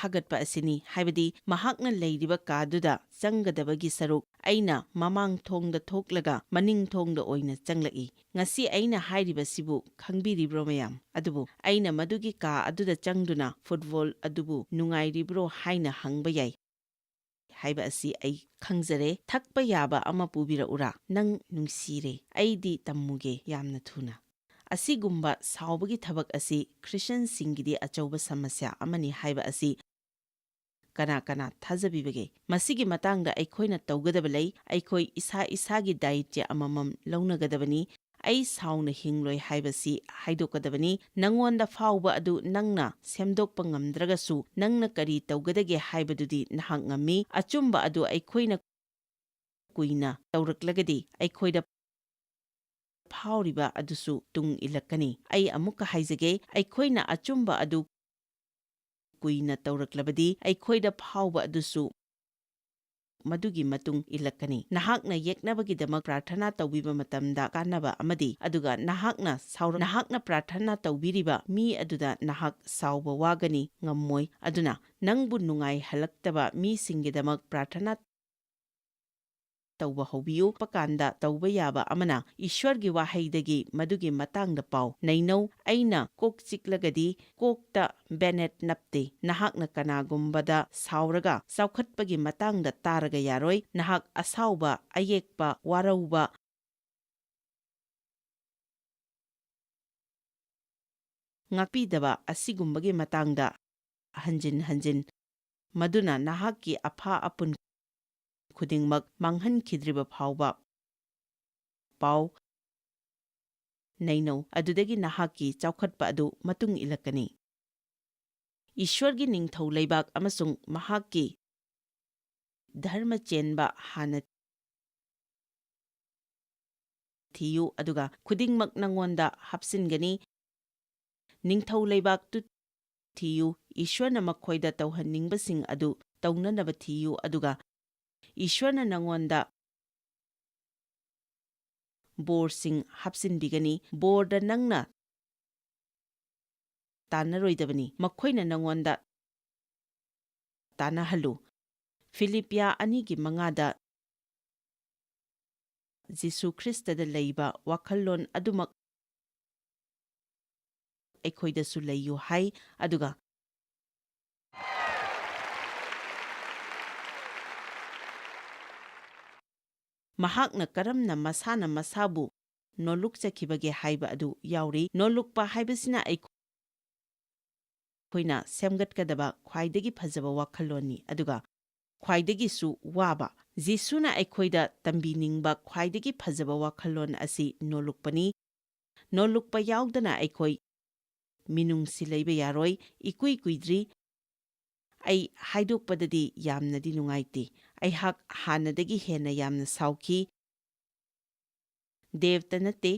ꯈꯥꯒꯠꯄ ꯑꯁꯤꯅꯤ, ꯍꯥꯏꯕꯗꯤ ꯃꯍꯥꯛꯅ ꯂꯩꯔꯤꯕ ꯀꯥꯗꯨꯗ ꯆꯪꯒꯗꯕꯒꯤ ꯁꯔꯨꯛ ꯑꯩꯅ ꯃꯃꯥꯡ ꯊꯣꯡꯗ ꯊꯣꯛꯂꯒ ꯃꯅꯤꯡ ꯊꯣꯡꯗ ꯑꯣꯏꯅ ꯆꯪꯂꯛꯏ꯫ ꯉꯁꯤ ꯑꯩꯅ ꯍꯥꯏꯔꯤꯕꯁꯤꯕꯨ ꯈꯪꯕꯤꯔꯤꯕ꯭ꯔꯣ ꯃꯌꯥꯝ? ꯑꯗꯨꯕꯨ ꯑꯩꯅ ꯃꯗꯨꯒꯤ ꯀꯥ ꯑꯗꯨꯗ ꯆꯪꯗꯨꯅ "ꯐꯨꯠꯕꯣꯜ ꯑꯗꯨꯕꯨ ꯅꯨꯡꯉꯥꯏꯔꯤꯕ꯭ꯔꯣ?" ꯍꯥꯏꯅ ꯍꯪꯕ ꯌꯥꯏ ꯍꯥꯏꯕ ꯑꯁꯤ ꯑꯩ ꯈꯪꯖꯔꯦ꯫ "ꯊꯛꯄ ꯌꯥꯕ ꯑꯃ ꯄꯨꯕꯤꯔꯛꯎꯔꯥ? ꯅꯪ ꯅꯨꯡꯁꯤꯔꯦ꯫ ꯑꯩꯗꯤ ꯇꯝꯃꯨꯒꯦ ꯌꯥꯝꯅ ꯊꯨꯅ꯫" ꯑꯁꯤꯒꯨꯝꯕ ꯁꯥꯎꯕꯒꯤ ꯊꯕꯛ ꯑꯁꯤ ꯈ꯭ꯔꯤꯁꯇꯤꯌꯥꯟꯁꯤꯡꯒꯤꯗꯤ ꯑꯆꯧꯕ ꯁꯃꯁ꯭ꯌꯥ ꯑꯃꯅꯤ ꯍꯥꯏꯕ ꯑꯁꯤ ꯀꯅꯥ ꯀꯅꯥ ꯊꯥꯖꯕꯤꯕꯒꯦ? ꯃꯁꯤꯒꯤ ꯃꯇꯥꯡꯗ ꯑꯩꯈꯣꯏꯅ ꯇꯧꯒꯗꯕ ꯂꯩ꯫ ꯑꯩꯈꯣꯏ ꯏꯁꯥ ꯏꯁꯥꯒꯤ ꯗꯥꯌꯤꯠꯌ ꯑꯃꯃꯝ ꯂꯧꯅꯒꯗꯕꯅꯤ꯫ "ꯑꯩ ꯁꯥꯎꯅ ꯍꯤꯡꯂꯣꯏ" ꯍꯥꯏꯕꯁꯤ ꯍꯥꯏꯗꯣꯛꯀꯗꯕꯅꯤ꯫ ꯅꯉꯣꯟꯗ ꯐꯥꯎꯕ ꯑꯗꯨ ꯅꯪꯅ ꯁꯦꯝꯗꯣꯛꯄ ꯉꯝꯗ꯭ꯔꯒꯁꯨ, ꯅꯪꯅ ꯀꯔꯤ ꯇꯧꯒꯗꯒꯦ ꯍꯥꯏꯕꯗꯨꯗꯤ ꯅꯍꯥꯛ ꯉꯝꯃꯤ꯫ ꯑꯆꯨꯝꯕ ꯑꯗꯨ ꯑꯩꯈꯣꯏꯅ ꯀꯨꯏꯅ ꯇꯧꯔꯛꯂꯒꯗꯤ, ꯑꯩꯈꯣꯏꯗ ꯐꯥꯎꯔꯤꯕ ꯑꯗꯨꯁꯨ ꯇꯨꯡ ꯏꯜꯂꯛꯀꯅꯤ꯫ ꯑꯩ ꯑꯃꯨꯛꯀ ꯍꯥꯏꯖꯒꯦ, ꯑꯩꯈꯣꯏꯅ ꯑꯆꯨꯝꯕ ꯑꯗꯨ ꯀꯨꯏꯅ ꯇꯧꯔꯛꯂꯕꯗꯤ, ꯑꯩꯈꯣꯏꯗ ꯐꯥꯎꯕ ꯑꯗꯨꯁꯨ ꯃꯗꯨꯒꯤ ꯃꯇꯨꯡ ꯏꯜꯂꯛꯀꯅꯤ꯫ ꯅꯍꯥꯛꯅ ꯌꯦꯛꯅꯕꯒꯤꯗꯃꯛ ꯄ꯭ꯔꯥꯔꯊꯅꯥ ꯇꯧꯕꯤꯕ ꯃꯇꯝꯗ ꯀꯥꯟꯅꯕ ꯑꯃꯗꯤ, ꯑꯗꯨꯒ ꯅꯍꯥꯛꯅ ꯁꯥꯎꯔ-, ꯅꯍꯥꯛꯅ ꯄ꯭ꯔꯥꯔꯊꯅꯥ ꯇꯧꯕꯤꯔꯤꯕ ꯃꯤ ꯑꯗꯨꯗ ꯅꯍꯥꯛ ꯁꯥꯎꯕ ꯋꯥꯒꯅꯤ, ꯉꯝꯃꯣꯏ꯫ ꯑꯗꯨꯅ ꯅꯪꯕꯨ ꯅꯨꯡꯉꯥꯏꯍꯜꯂꯛꯇꯕ ꯃꯤꯁꯤꯡꯒꯤꯗꯃꯛ ꯄ꯭ꯔꯥꯔꯊꯅꯥ ꯇꯧꯕ ꯍꯧꯕꯤꯌꯨ꯫ ꯄ ꯀꯥꯟꯗ ꯇꯧꯕ ꯌꯥꯕ ꯑꯃꯅ, ꯏꯁ꯭ꯋꯔꯒꯤ ꯋꯥꯍꯩꯗꯒꯤ ꯃꯗꯨꯒꯤ ꯃꯇꯥꯡꯗ ꯄꯥꯎ꯫ ꯅꯩꯅꯧ, ꯑꯩꯅ ꯀꯣꯛ ꯆꯤꯛꯂꯒꯗꯤ ꯀꯣꯛꯇ ꯕꯦꯅꯦꯠ ꯅꯞꯇꯦ꯫ ꯅꯍꯥꯛꯅ ꯀꯅꯥꯒꯨꯝꯕꯗ ꯁꯥꯎꯔꯒ ꯆꯥꯎꯈꯠꯄꯒꯤ ꯃꯇꯥꯡꯗ ꯇꯥꯔꯒ ꯌꯥꯔꯣꯏ꯫ ꯅꯍꯥꯛ ꯑꯁꯥꯎꯕ, ꯑꯌꯦꯛꯄ, ꯋꯥꯔꯧꯕ, ꯉꯥꯛꯄꯤꯗꯕ ꯑꯁꯤꯒꯨꯝꯕꯒꯤ ꯃꯇꯥꯡꯗ ꯍꯟꯖꯤꯟ ꯍꯟꯖꯤꯟ, ꯃꯗꯨꯅ ꯅꯍꯥꯛꯀꯤ ꯑꯐ ꯑꯄꯨꯟ ꯈꯨꯗꯤꯡꯃꯛ ꯃꯥꯡꯍꯟꯈꯤꯗ꯭ꯔꯤꯕ ꯐꯥꯎꯕ ꯄꯥꯎ ꯅꯩꯅꯧ, ꯑꯗꯨꯗꯒꯤ ꯅꯍꯥꯛꯀꯤ ꯆꯥꯎꯈꯠꯄ ꯑꯗꯨ ꯃꯇꯨꯡ ꯏꯜꯂꯛꯀꯅꯤ꯫ ꯏꯁ꯭ꯋꯔꯒꯤ ꯅꯤꯡꯊꯧ ꯂꯩꯕꯥꯛ ꯑꯃꯁꯨꯡ ꯃꯍꯥꯛꯀꯤ ꯙꯔꯃ ꯆꯦꯟꯕ ꯍꯥꯟꯅ ꯊꯤꯌꯨ, ꯑꯗꯨꯒ ꯈꯨꯗꯤꯡꯃꯛ ꯅꯉꯣꯟꯗ ꯍꯥꯞꯆꯤꯟꯒꯅꯤ꯫ ꯅꯤꯡꯊꯧ ꯂꯩꯕꯥꯛꯇꯨ ꯊꯤꯌꯨ, ꯏꯁ꯭ꯋꯔꯅ ꯃꯈꯣꯏꯗ ꯇꯧꯍꯟꯅꯤꯡꯕꯁꯤꯡ ꯑꯗꯨ ꯇꯧꯅꯅꯕ ꯊꯤꯌꯨ, ꯑꯗꯨꯒ ꯏꯁ꯭ꯋꯔꯅ ꯅꯉꯣꯟꯗ ꯕꯣꯔꯁꯤꯡ ꯍꯥꯞꯆꯤꯟꯕꯤꯒꯅꯤ꯫ ꯕꯣꯔꯗ ꯅꯪꯅ ꯇꯥꯟꯅꯔꯣꯏꯗꯕꯅꯤ, ꯃꯈꯣꯏꯅ ꯅꯉꯣꯟꯗ ꯇꯥꯟꯅꯍꯜꯂꯨ꯫ ꯐꯤꯂꯤꯞꯄꯤꯌꯥ ꯑꯅꯤꯒꯤ ꯃꯉꯥꯗ ꯖꯤꯁꯨ ꯈ꯭ꯔꯤꯁꯇꯗ ꯂꯩꯕ ꯋꯥꯈꯜꯂꯣꯟ ꯑꯗꯨꯃꯛ ꯑꯩꯈꯣꯏꯗꯁꯨ ꯂꯩꯌꯨ ꯍꯥꯏ, ꯑꯗꯨꯒ ꯃꯍꯥꯛꯅ ꯀꯔꯝꯅ ꯃꯁꯥꯅ ꯃꯁꯥꯕꯨ ꯅꯣꯂꯨꯛꯆꯈꯤꯕꯒꯦ ꯍꯥꯏꯕ ꯑꯗꯨ ꯌꯥꯎꯔꯤ꯫ ꯅꯣꯂꯨꯛꯄ ꯍꯥꯏꯕꯁꯤꯅ ꯑꯩꯈꯣꯏ ꯑꯩꯈꯣꯏꯅ ꯁꯦꯝꯒꯠꯀꯗꯕ ꯈ꯭ꯋꯥꯏꯗꯒꯤ ꯐꯖꯕ ꯋꯥꯈꯜꯂꯣꯟꯅꯤ, ꯑꯗꯨꯒ ꯈ꯭ꯋꯥꯏꯗꯒꯤꯁꯨ ꯋꯥꯕ꯫ ꯖꯤꯁꯨꯅ ꯑꯩꯈꯣꯏꯗ ꯇꯝꯕꯤꯅꯤꯡꯕ ꯈ꯭ꯋꯥꯏꯗꯒꯤ ꯐꯖꯕ ꯋꯥꯈꯜꯂꯣꯟ ꯑꯁꯤ ꯅꯣꯜꯂꯨꯛꯄꯅꯤ꯫ ꯅꯣꯜꯂꯨꯛꯄ ꯌꯥꯎꯗꯅ ꯑꯩꯈꯣꯏ ꯃꯤꯅꯨꯡꯁꯤ ꯂꯩꯕ ꯌꯥꯔꯣꯏ꯫ ꯏꯀꯨꯏ ꯀꯨꯏꯗ꯭ꯔꯤ꯫ ꯑꯩ ꯍꯥꯏꯗꯣꯛꯄꯗꯗꯤ ꯌꯥꯝꯅꯗꯤ ꯅꯨꯡꯉꯥꯏꯇꯦ꯫ ꯑꯩꯍꯥꯛ ꯍꯥꯟꯅꯗꯒꯤ ꯍꯦꯟꯅ ꯌꯥꯝꯅ ꯁꯥꯎꯈꯤ꯫ ꯗꯦꯕꯇ ꯅꯠꯇꯦ,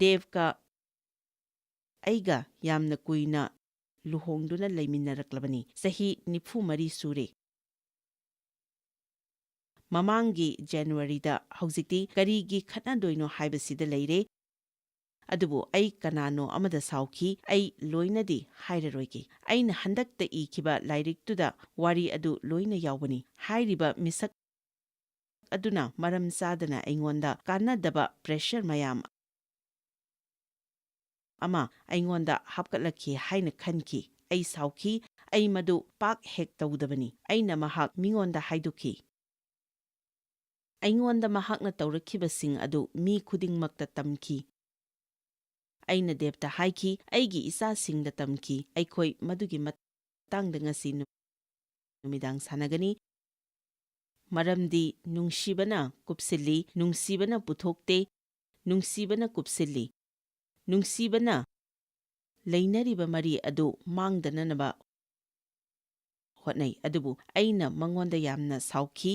ꯗꯦꯕꯀ ꯑꯩꯒ ꯌꯥꯝꯅ ꯀꯨꯏꯅ ꯂꯨꯍꯣꯡꯗꯨꯅ ꯂꯩꯃꯤꯟꯅꯔꯛꯂꯕꯅꯤ꯫ ꯆꯍꯤ ꯅꯤꯐꯨ ꯃꯔꯤ ꯁꯨꯔꯦ꯫ ꯃꯃꯥꯡꯒꯤ ꯖꯅꯋꯥꯔꯤꯗ꯫ ꯍꯧꯖꯤꯛꯇꯤ ꯀꯔꯤꯒꯤ ꯈꯠꯅꯗꯣꯏꯅꯣ ꯍꯥꯏꯕꯁꯤꯗ ꯂꯩꯔꯦ꯫ ꯑꯗꯨꯕꯨ ꯑꯩ ꯀꯅꯥꯅꯣ ꯑꯃꯗ ꯁꯥꯎꯈꯤ꯫ ꯑꯩ ꯂꯣꯏꯅꯗꯤ ꯍꯥꯏꯔꯔꯣꯏꯒꯦ꯫ ꯑꯩꯅ ꯍꯟꯗꯛꯇ ꯏꯈꯤꯕ ꯂꯥꯏꯔꯤꯛꯇꯨꯗ ꯋꯥꯔꯤ ꯑꯗꯨ ꯂꯣꯏꯅ ꯌꯥꯎꯕꯅꯤ꯫ ꯍꯥꯏꯔꯤꯕ ꯃꯤꯁꯛ ꯑꯗꯨꯅ ꯃꯔꯝ ꯆꯥꯗꯅ ꯑꯩꯉꯣꯟꯗ ꯀꯥꯟꯅꯗꯕ pressure ꯃꯌꯥꯝ ꯑꯃ ꯑꯩꯉꯣꯟꯗ ꯍꯥꯞꯀꯠꯂꯛꯈꯤ ꯍꯥꯏꯅ ꯈꯟꯈꯤ꯫ ꯑꯩ ꯁꯥꯎꯈꯤ꯫ ꯑꯩ ꯃꯗꯨ ꯄꯥꯛ ꯍꯦꯛ ꯇꯧꯗꯕꯅꯤ꯫ ꯑꯩꯅ ꯃꯍꯥꯛ ꯃꯤꯉꯣꯟꯗ ꯍꯥꯏꯗꯣꯛꯈꯤ꯫ ꯑꯩꯉꯣꯟꯗ ꯃꯍꯥꯛꯅ ꯇꯧꯔꯛꯈꯤꯕꯁꯤꯡ ꯑꯗꯨ ꯃꯤ ꯈꯨꯗꯤꯡꯃꯛꯇ ꯇꯝꯈꯤ꯫ ꯑꯩꯅ ꯗꯦꯕꯇ ꯍꯥꯏꯈꯤ, ꯑꯩꯒꯤ ꯏꯆꯥꯁꯤꯡꯗ ꯇꯝꯈꯤ꯫ ꯑꯩꯈꯣꯏ ꯃꯗꯨꯒꯤ ꯃꯇꯥꯡꯗ ꯉꯁꯤ ꯅꯨꯃꯤꯗꯥꯡ ꯁꯥꯟꯅꯒꯅꯤ꯫ ꯃꯔꯝꯗꯤ ꯅꯨꯡꯁꯤꯕꯅ ꯀꯨꯞꯁꯤꯜꯂꯤ, ꯅꯨꯡꯁꯤꯕꯅ ꯄꯨꯊꯣꯛꯇꯦ, ꯅꯨꯡꯁꯤꯕꯅ ꯀꯨꯞꯁꯤꯜꯂꯤ꯫ ꯅꯨꯡꯁꯤꯕꯅ ꯂꯩꯅꯔꯤꯕ ꯃꯔꯤ ꯑꯗꯨ ꯃꯥꯡꯗꯅꯅꯕ ꯍꯣꯠꯅꯩ꯫ ꯑꯗꯨꯕꯨ ꯑꯩꯅ ꯃꯉꯣꯟꯗ ꯌꯥꯝꯅ ꯁꯥꯎꯈꯤ꯫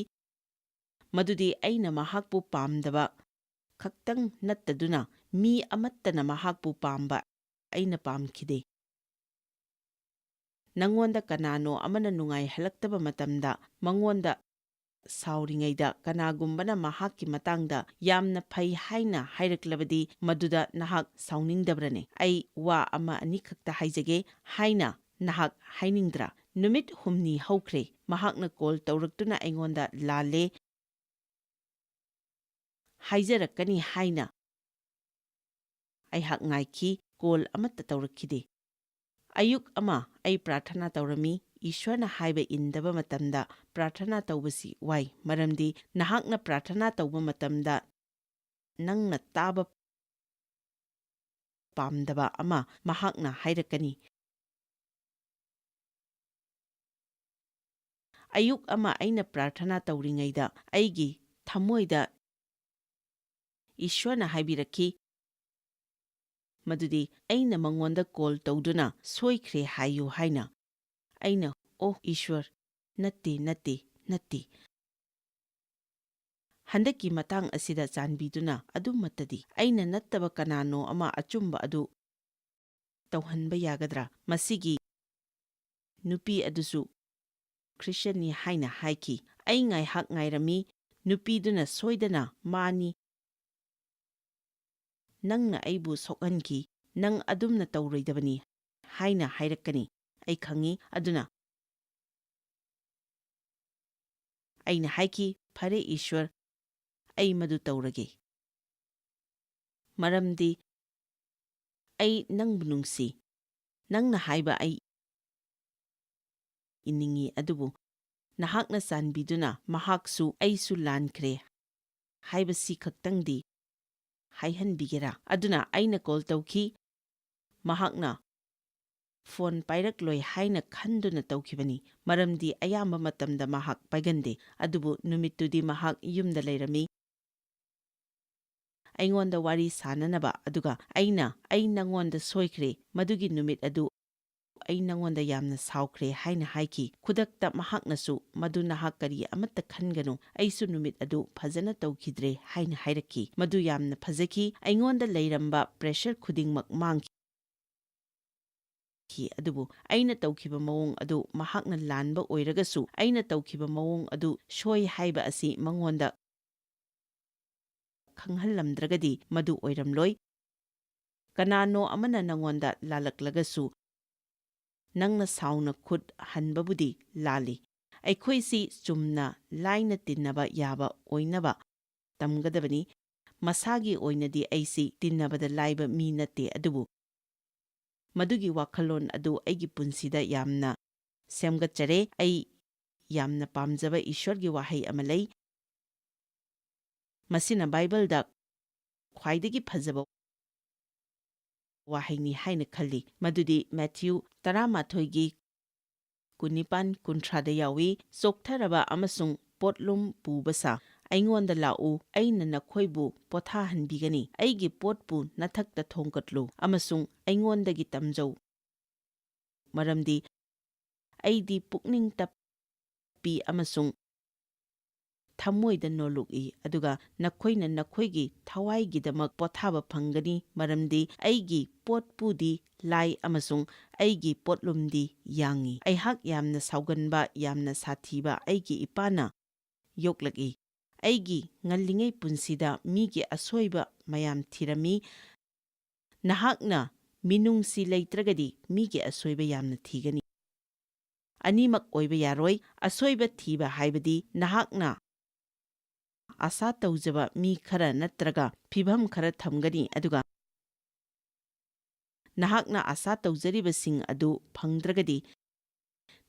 ꯃꯗꯨꯗꯤ ꯑꯩꯅ ꯃꯍꯥꯛꯄꯨ ꯄꯥꯝꯗꯕ ꯈꯛꯇꯪ ꯅꯠꯇꯗꯨꯅ, ꯃꯤ ꯑꯃꯠꯇꯅ ꯃꯍꯥꯛꯄꯨ ꯄꯥꯝꯕ ꯑꯩꯅ ꯄꯥꯝꯈꯤꯗꯦ꯫ ꯅꯉꯣꯟꯗ ꯀꯅꯥꯅꯣ ꯑꯃꯅ ꯅꯨꯡꯉꯥꯏꯍꯜꯂꯛꯇꯕ ꯃꯇꯝꯗ, ꯃꯉꯣꯟꯗ ꯁꯥꯎꯔꯤꯉꯩꯗ ꯀꯅꯥꯒꯨꯝꯕꯅ ꯃꯍꯥꯛꯀꯤ ꯃꯇꯥꯡꯗ ꯌꯥꯝꯅ ꯐꯩ ꯍꯥꯏꯅ ꯍꯥꯏꯔꯛꯂꯕꯗꯤ, ꯃꯗꯨꯗ ꯅꯍꯥꯛ ꯁꯥꯎꯅꯤꯡꯗꯕ꯭ꯔꯅꯦ? ꯑꯩ ꯋꯥ ꯑꯃ ꯑꯅꯤꯈꯛꯇ ꯍꯥꯏꯖꯒꯦ ꯍꯥꯏꯅ ꯅꯍꯥꯛ ꯍꯥꯏꯅꯤꯡꯗ꯭ꯔꯥ? ꯅꯨꯃꯤꯠ ꯍꯨꯝꯅꯤ ꯍꯧꯈ꯭ꯔꯦ, ꯃꯍꯥꯛꯅ ꯀꯣꯜ ꯇꯧꯔꯛꯇꯨꯅ ꯑꯩꯉꯣꯟꯗ ꯂꯥꯜꯂꯦ ꯍꯥꯏꯖꯔꯛꯀꯅꯤ ꯍꯥꯏꯅ ꯑꯩꯍꯥꯛ ꯉꯥꯏꯈꯤ꯫ ꯀꯣꯜ ꯑꯃꯠꯇ ꯇꯧꯔꯛꯈꯤꯗꯦ꯫ ꯑꯌꯨꯛ ꯑꯃ ꯑꯩ ꯄ꯭ꯔꯥꯔꯊꯅꯥ ꯇꯧꯔꯝꯃꯤ꯫ ꯏꯁ꯭ꯋꯔꯅ ꯍꯥꯏꯕ ꯏꯟꯗꯕ ꯃꯇꯝꯗ ꯄ꯭ꯔꯥꯔꯊꯅꯥ ꯇꯧꯕꯁꯤ ꯋꯥꯏ, ꯃꯔꯝꯗꯤ ꯅꯍꯥꯛꯅ ꯄ꯭ꯔꯥꯔꯊꯅꯥ ꯇꯧꯕ ꯃꯇꯝꯗ ꯅꯪꯅ ꯇꯥꯕ ꯄꯥꯝꯗꯕ ꯑꯃ ꯃꯍꯥꯛꯅ ꯍꯥꯏꯔꯛꯀꯅꯤ꯫ ꯑꯌꯨꯛ ꯑꯃ ꯑꯩꯅ ꯄ꯭ꯔꯥꯔꯊꯅꯥ ꯇꯧꯔꯤꯉꯩꯗ ꯑꯩꯒꯤ ꯊꯃꯣꯏꯗ ꯏꯁ꯭ꯋꯔꯅ ꯍꯥꯏꯕꯤꯔꯛꯈꯤ, ꯃꯗꯨꯗꯤ ꯑꯩꯅ ꯃꯉꯣꯟꯗ ꯀꯣꯜ ꯇꯧꯗꯨꯅ ꯁꯣꯏꯈ꯭ꯔꯦ ꯍꯥꯏꯌꯨ ꯍꯥꯏꯅ꯫ ꯑꯩꯅ, "ꯑꯣ ꯏꯁ꯭ꯋꯔ, ꯅꯠꯇꯦ, ꯅꯠꯇꯦ, ꯅꯠꯇꯦ꯫ ꯍꯟꯗꯛꯀꯤ ꯃꯇꯥꯡ ꯑꯁꯤꯗ ꯆꯥꯟꯕꯤꯗꯨꯅ ꯑꯗꯨꯃꯠꯇꯗꯤ ꯑꯩꯅ ꯅꯠꯇꯕ ꯀꯅꯥꯅꯣ ꯑꯃ ꯑꯆꯨꯝꯕ ꯑꯗꯨ ꯇꯧꯍꯟꯕ ꯌꯥꯒꯗ꯭ꯔꯥ? ꯃꯁꯤꯒꯤ ꯅꯨꯄꯤ ꯑꯗꯨꯁꯨ ꯈ꯭ꯔꯤꯁꯇꯤꯌꯟꯅꯤ" ꯍꯥꯏꯅ ꯍꯥꯏꯈꯤ꯫ ꯑꯩ ꯉꯥꯏꯍꯥꯛ ꯉꯥꯏꯔꯝꯃꯤ꯫ ꯅꯨꯄꯤꯗꯨꯅ ꯁꯣꯏꯗꯅ "ꯃꯥꯅꯤ, ꯅꯪꯅ ꯑꯩꯕꯨ ꯁꯣꯛꯍꯟꯈꯤ, ꯅꯪ ꯑꯗꯨꯝꯅ ꯇꯧꯔꯣꯏꯗꯕꯅꯤ" ꯍꯥꯏꯅ ꯍꯥꯏꯔꯛꯀꯅꯤ꯫ ꯑꯩ ꯈꯪꯏ꯫ ꯑꯗꯨꯅ ꯑꯩꯅ ꯍꯥꯏꯈꯤ, "ꯐꯔꯦ ꯏꯁ꯭ꯋꯔ, ꯑꯩ ꯃꯗꯨ ꯇꯧꯔꯒꯦ꯫ ꯃꯔꯝꯗꯤ ꯑꯩ ꯅꯪꯕꯨ ꯅꯨꯡꯁꯤ꯫ ꯅꯪꯅ ꯍꯥꯏꯕ ꯑꯩ ꯏꯅꯤꯡꯏ, ꯑꯗꯨꯕꯨ ꯅꯍꯥꯛꯅ ꯆꯥꯟꯕꯤꯗꯨꯅ ꯃꯍꯥꯛꯁꯨ ꯑꯩꯁꯨ ꯂꯥꯟꯈ꯭ꯔꯦ ꯍꯥꯏꯕꯁꯤ ꯈꯛꯇꯪꯗꯤ ꯍꯥꯏꯍꯟꯕꯤꯒꯦꯔꯥ?" ꯑꯗꯨꯅ ꯑꯩꯅ ꯀꯣꯜ ꯇꯧꯈꯤ꯫ ꯃꯍꯥꯛꯅ ꯐꯣꯟ ꯄꯥꯏꯔꯛꯂꯣꯏ ꯍꯥꯏꯅ ꯈꯟꯗꯨꯅ ꯇꯧꯈꯤꯕꯅꯤ, ꯃꯔꯝꯗꯤ ꯑꯌꯥꯝꯕ ꯃꯇꯝꯗ ꯃꯍꯥꯛ ꯄꯥꯏꯒꯟꯗꯦ꯫ ꯑꯗꯨꯕꯨ ꯅꯨꯃꯤꯠꯇꯨꯗꯤ ꯃꯍꯥꯛ ꯌꯨꯝꯗ ꯂꯩꯔꯝꯃꯤ꯫ ꯑꯩꯉꯣꯟꯗ ꯋꯥꯔꯤ ꯁꯥꯅꯅꯕ, ꯑꯗꯨꯒ ꯑꯩꯅ, "ꯑꯩ ꯅꯉꯣꯟꯗ ꯁꯣꯏꯈ꯭ꯔꯦ, ꯃꯗꯨꯒꯤ ꯅꯨꯃꯤꯠ ꯑꯗꯨ ꯑꯩ ꯅꯉꯣꯟꯗ ꯌꯥꯝꯅ ꯁꯥꯎꯈ꯭ꯔꯦ" ꯍꯥꯏꯅ ꯍꯥꯏꯈꯤ꯫ ꯈꯨꯗꯛꯇ ꯃꯍꯥꯛꯅꯁꯨ, "ꯃꯗꯨ ꯅꯍꯥꯛ ꯀꯔꯤ ꯑꯃꯠꯇ ꯈꯟꯒꯅꯨ, ꯑꯩꯁꯨ ꯅꯨꯃꯤꯠ ꯑꯗꯨ ꯐꯖꯅ ꯇꯧꯈꯤꯗ꯭ꯔꯦ" ꯍꯥꯏꯅ ꯍꯥꯏꯔꯛꯈꯤ꯫ ꯃꯗꯨ ꯌꯥꯝꯅ ꯐꯖꯈꯤ꯫ ꯑꯩꯉꯣꯟꯗ ꯂꯩꯔꯝꯕ ꯄ꯭ꯔꯦꯁꯔ ꯈꯨꯗꯤꯡꯃꯛ ꯃꯥꯡꯈꯤ꯫ ꯈꯤ, ꯑꯗꯨꯕꯨ ꯑꯩꯅ ꯇꯧꯈꯤꯕ ꯃꯑꯣꯡ ꯑꯗꯨ ꯃꯍꯥꯛꯅ ꯂꯥꯟꯕ ꯑꯣꯏꯔꯒꯁꯨ, ꯑꯩꯅ ꯇꯧꯈꯤꯕ ꯃꯑꯣꯡ ꯑꯗꯨ ꯁꯣꯏ ꯍꯥꯏꯕ ꯑꯁꯤ ꯃꯉꯣꯟꯗ ꯈꯪꯍꯜꯂꯝꯗ꯭ꯔꯒꯗꯤ ꯃꯗꯨ ꯑꯣꯏꯔꯝꯂꯣꯏ꯫ ꯀꯅꯥꯅꯣ ꯑꯃꯅ ꯅꯉꯣꯟꯗ ꯂꯥꯜꯂꯛꯂꯒꯁꯨ, ꯅꯪꯅ ꯁꯥꯎꯅ ꯈꯨꯠ ꯍꯟꯕꯕꯨꯗꯤ ꯂꯥꯜꯂꯤ꯫ ꯑꯩꯈꯣꯏꯁꯤ ꯆꯨꯝꯅ ꯂꯥꯏꯅ ꯇꯤꯟꯅꯕ ꯌꯥꯕ ꯑꯣꯏꯅꯕ ꯇꯝꯒꯗꯕꯅꯤ꯫ ꯃꯁꯥꯒꯤ ꯑꯣꯏꯅꯗꯤ ꯑꯩꯁꯤ ꯇꯤꯟꯅꯕꯗ ꯂꯥꯏꯕ ꯃꯤ ꯅꯠꯇꯦ, ꯑꯗꯨꯕꯨ ꯃꯗꯨꯒꯤ ꯋꯥꯈꯜꯂꯣꯟ ꯑꯗꯨ ꯑꯩꯒꯤ ꯄꯨꯟꯁꯤꯗ ꯌꯥꯝꯅ ꯁꯦꯝꯒꯠꯆꯔꯦ꯫ ꯑꯩ ꯌꯥꯝꯅ ꯄꯥꯝꯖꯕ ꯏꯁ꯭ꯋꯔꯒꯤ ꯋꯥꯍꯩ ꯑꯃ ꯂꯩ꯫ ꯃꯁꯤꯅ ꯕꯥꯏꯕꯜꯗ ꯈ꯭ꯋꯥꯏꯗꯒꯤ ꯐꯖꯕ ꯋꯥꯍꯩꯅꯤ ꯍꯥꯏꯅ ꯈꯜꯂꯤ, ꯃꯗꯨꯗꯤ ꯃꯦꯊ꯭ꯌꯨ ꯇꯔꯥꯃꯥꯊꯣꯏꯒꯤ ꯀꯨꯟꯅꯤꯄꯥꯟ ꯀꯨꯟꯊ꯭ꯔꯥꯗ ꯌꯥꯎꯏ, "ꯆꯣꯛꯊꯔꯕ ꯑꯃꯁꯨꯡ ꯄꯣꯠꯂꯨꯝ ꯄꯨꯕ ꯁꯥ, ꯑꯩꯉꯣꯟꯗ ꯂꯥꯛꯎ, ꯑꯩꯅ ꯅꯈꯣꯏꯕꯨ ꯄꯣꯊꯥꯍꯟꯕꯤꯒꯅꯤ, ꯑꯩꯒꯤ ꯄꯣꯠꯄꯨ ꯅꯊꯛꯇ ꯊꯣꯡꯒꯠꯂꯨ ꯑꯃꯁꯨꯡ ꯑꯩꯉꯣꯟꯗꯒꯤ ꯇꯝꯖꯧ, ꯃꯔꯝꯗꯤ ꯑꯩꯗꯤ ꯄꯨꯛꯅꯤꯡ ꯇꯞꯄꯤ ꯑꯃꯁꯨꯡ ꯊꯃꯣꯏꯗ ꯅꯣꯜꯂꯨꯛꯏ, ꯑꯗꯨꯒ ꯅꯈꯣꯏꯅ ꯅꯈꯣꯏꯒꯤ ꯊꯋꯥꯏꯒꯤꯗꯃꯛ ꯄꯣꯊꯥꯕ ꯐꯪꯒꯅꯤ, ꯃꯔꯝꯗꯤ ꯑꯩꯒꯤ ꯄꯣꯠꯄꯨꯗꯤ ꯂꯥꯏ ꯑꯃꯁꯨꯡ ꯑꯩꯒꯤ ꯄꯣꯠꯂꯨꯝꯗꯤ ꯌꯥꯡꯏ꯫ ꯑꯩꯍꯥꯛ ꯌꯥꯝꯅ ꯁꯥꯎꯒꯟꯕ, ꯌꯥꯝꯅ ꯁꯥꯊꯤꯕ ꯑꯩꯒꯤ ꯏꯄꯥꯅ ꯌꯣꯛꯂꯛꯏ꯫ ꯑꯩꯒꯤ ꯉꯜꯂꯤꯉꯩ ꯄꯨꯟꯁꯤꯗ ꯃꯤꯒꯤ ꯑꯁꯣꯏꯕ ꯃꯌꯥꯝ ꯊꯤꯔꯝꯃꯤ꯫ ꯅꯍꯥꯛꯅ ꯃꯤꯅꯨꯡꯁꯤ ꯂꯩꯇ꯭ꯔꯒꯗꯤ ꯃꯤꯒꯤ ꯑꯁꯣꯏꯕ ꯌꯥꯝꯅ ꯊꯤꯒꯅꯤ꯫ ꯑꯅꯤꯃꯛ ꯑꯣꯏꯕ ꯌꯥꯔꯣꯏ꯫ ꯑꯁꯣꯏꯕ ꯊꯤꯕ ꯍꯥꯏꯕꯗꯤ ꯅꯍꯥꯛꯅ ꯑꯥꯁꯥ ꯇꯧꯖꯕ ꯃꯤ ꯈꯔ ꯅꯠꯇ꯭ꯔꯒ ꯐꯤꯚꯝ ꯈꯔ ꯊꯝꯒꯅꯤ, ꯑꯗꯨꯒ ꯅꯍꯥꯛꯅ ꯑꯥꯁꯥ ꯇꯧꯖꯔꯤꯕꯁꯤꯡ ꯑꯗꯨ ꯐꯪꯗ꯭ꯔꯒꯗꯤ,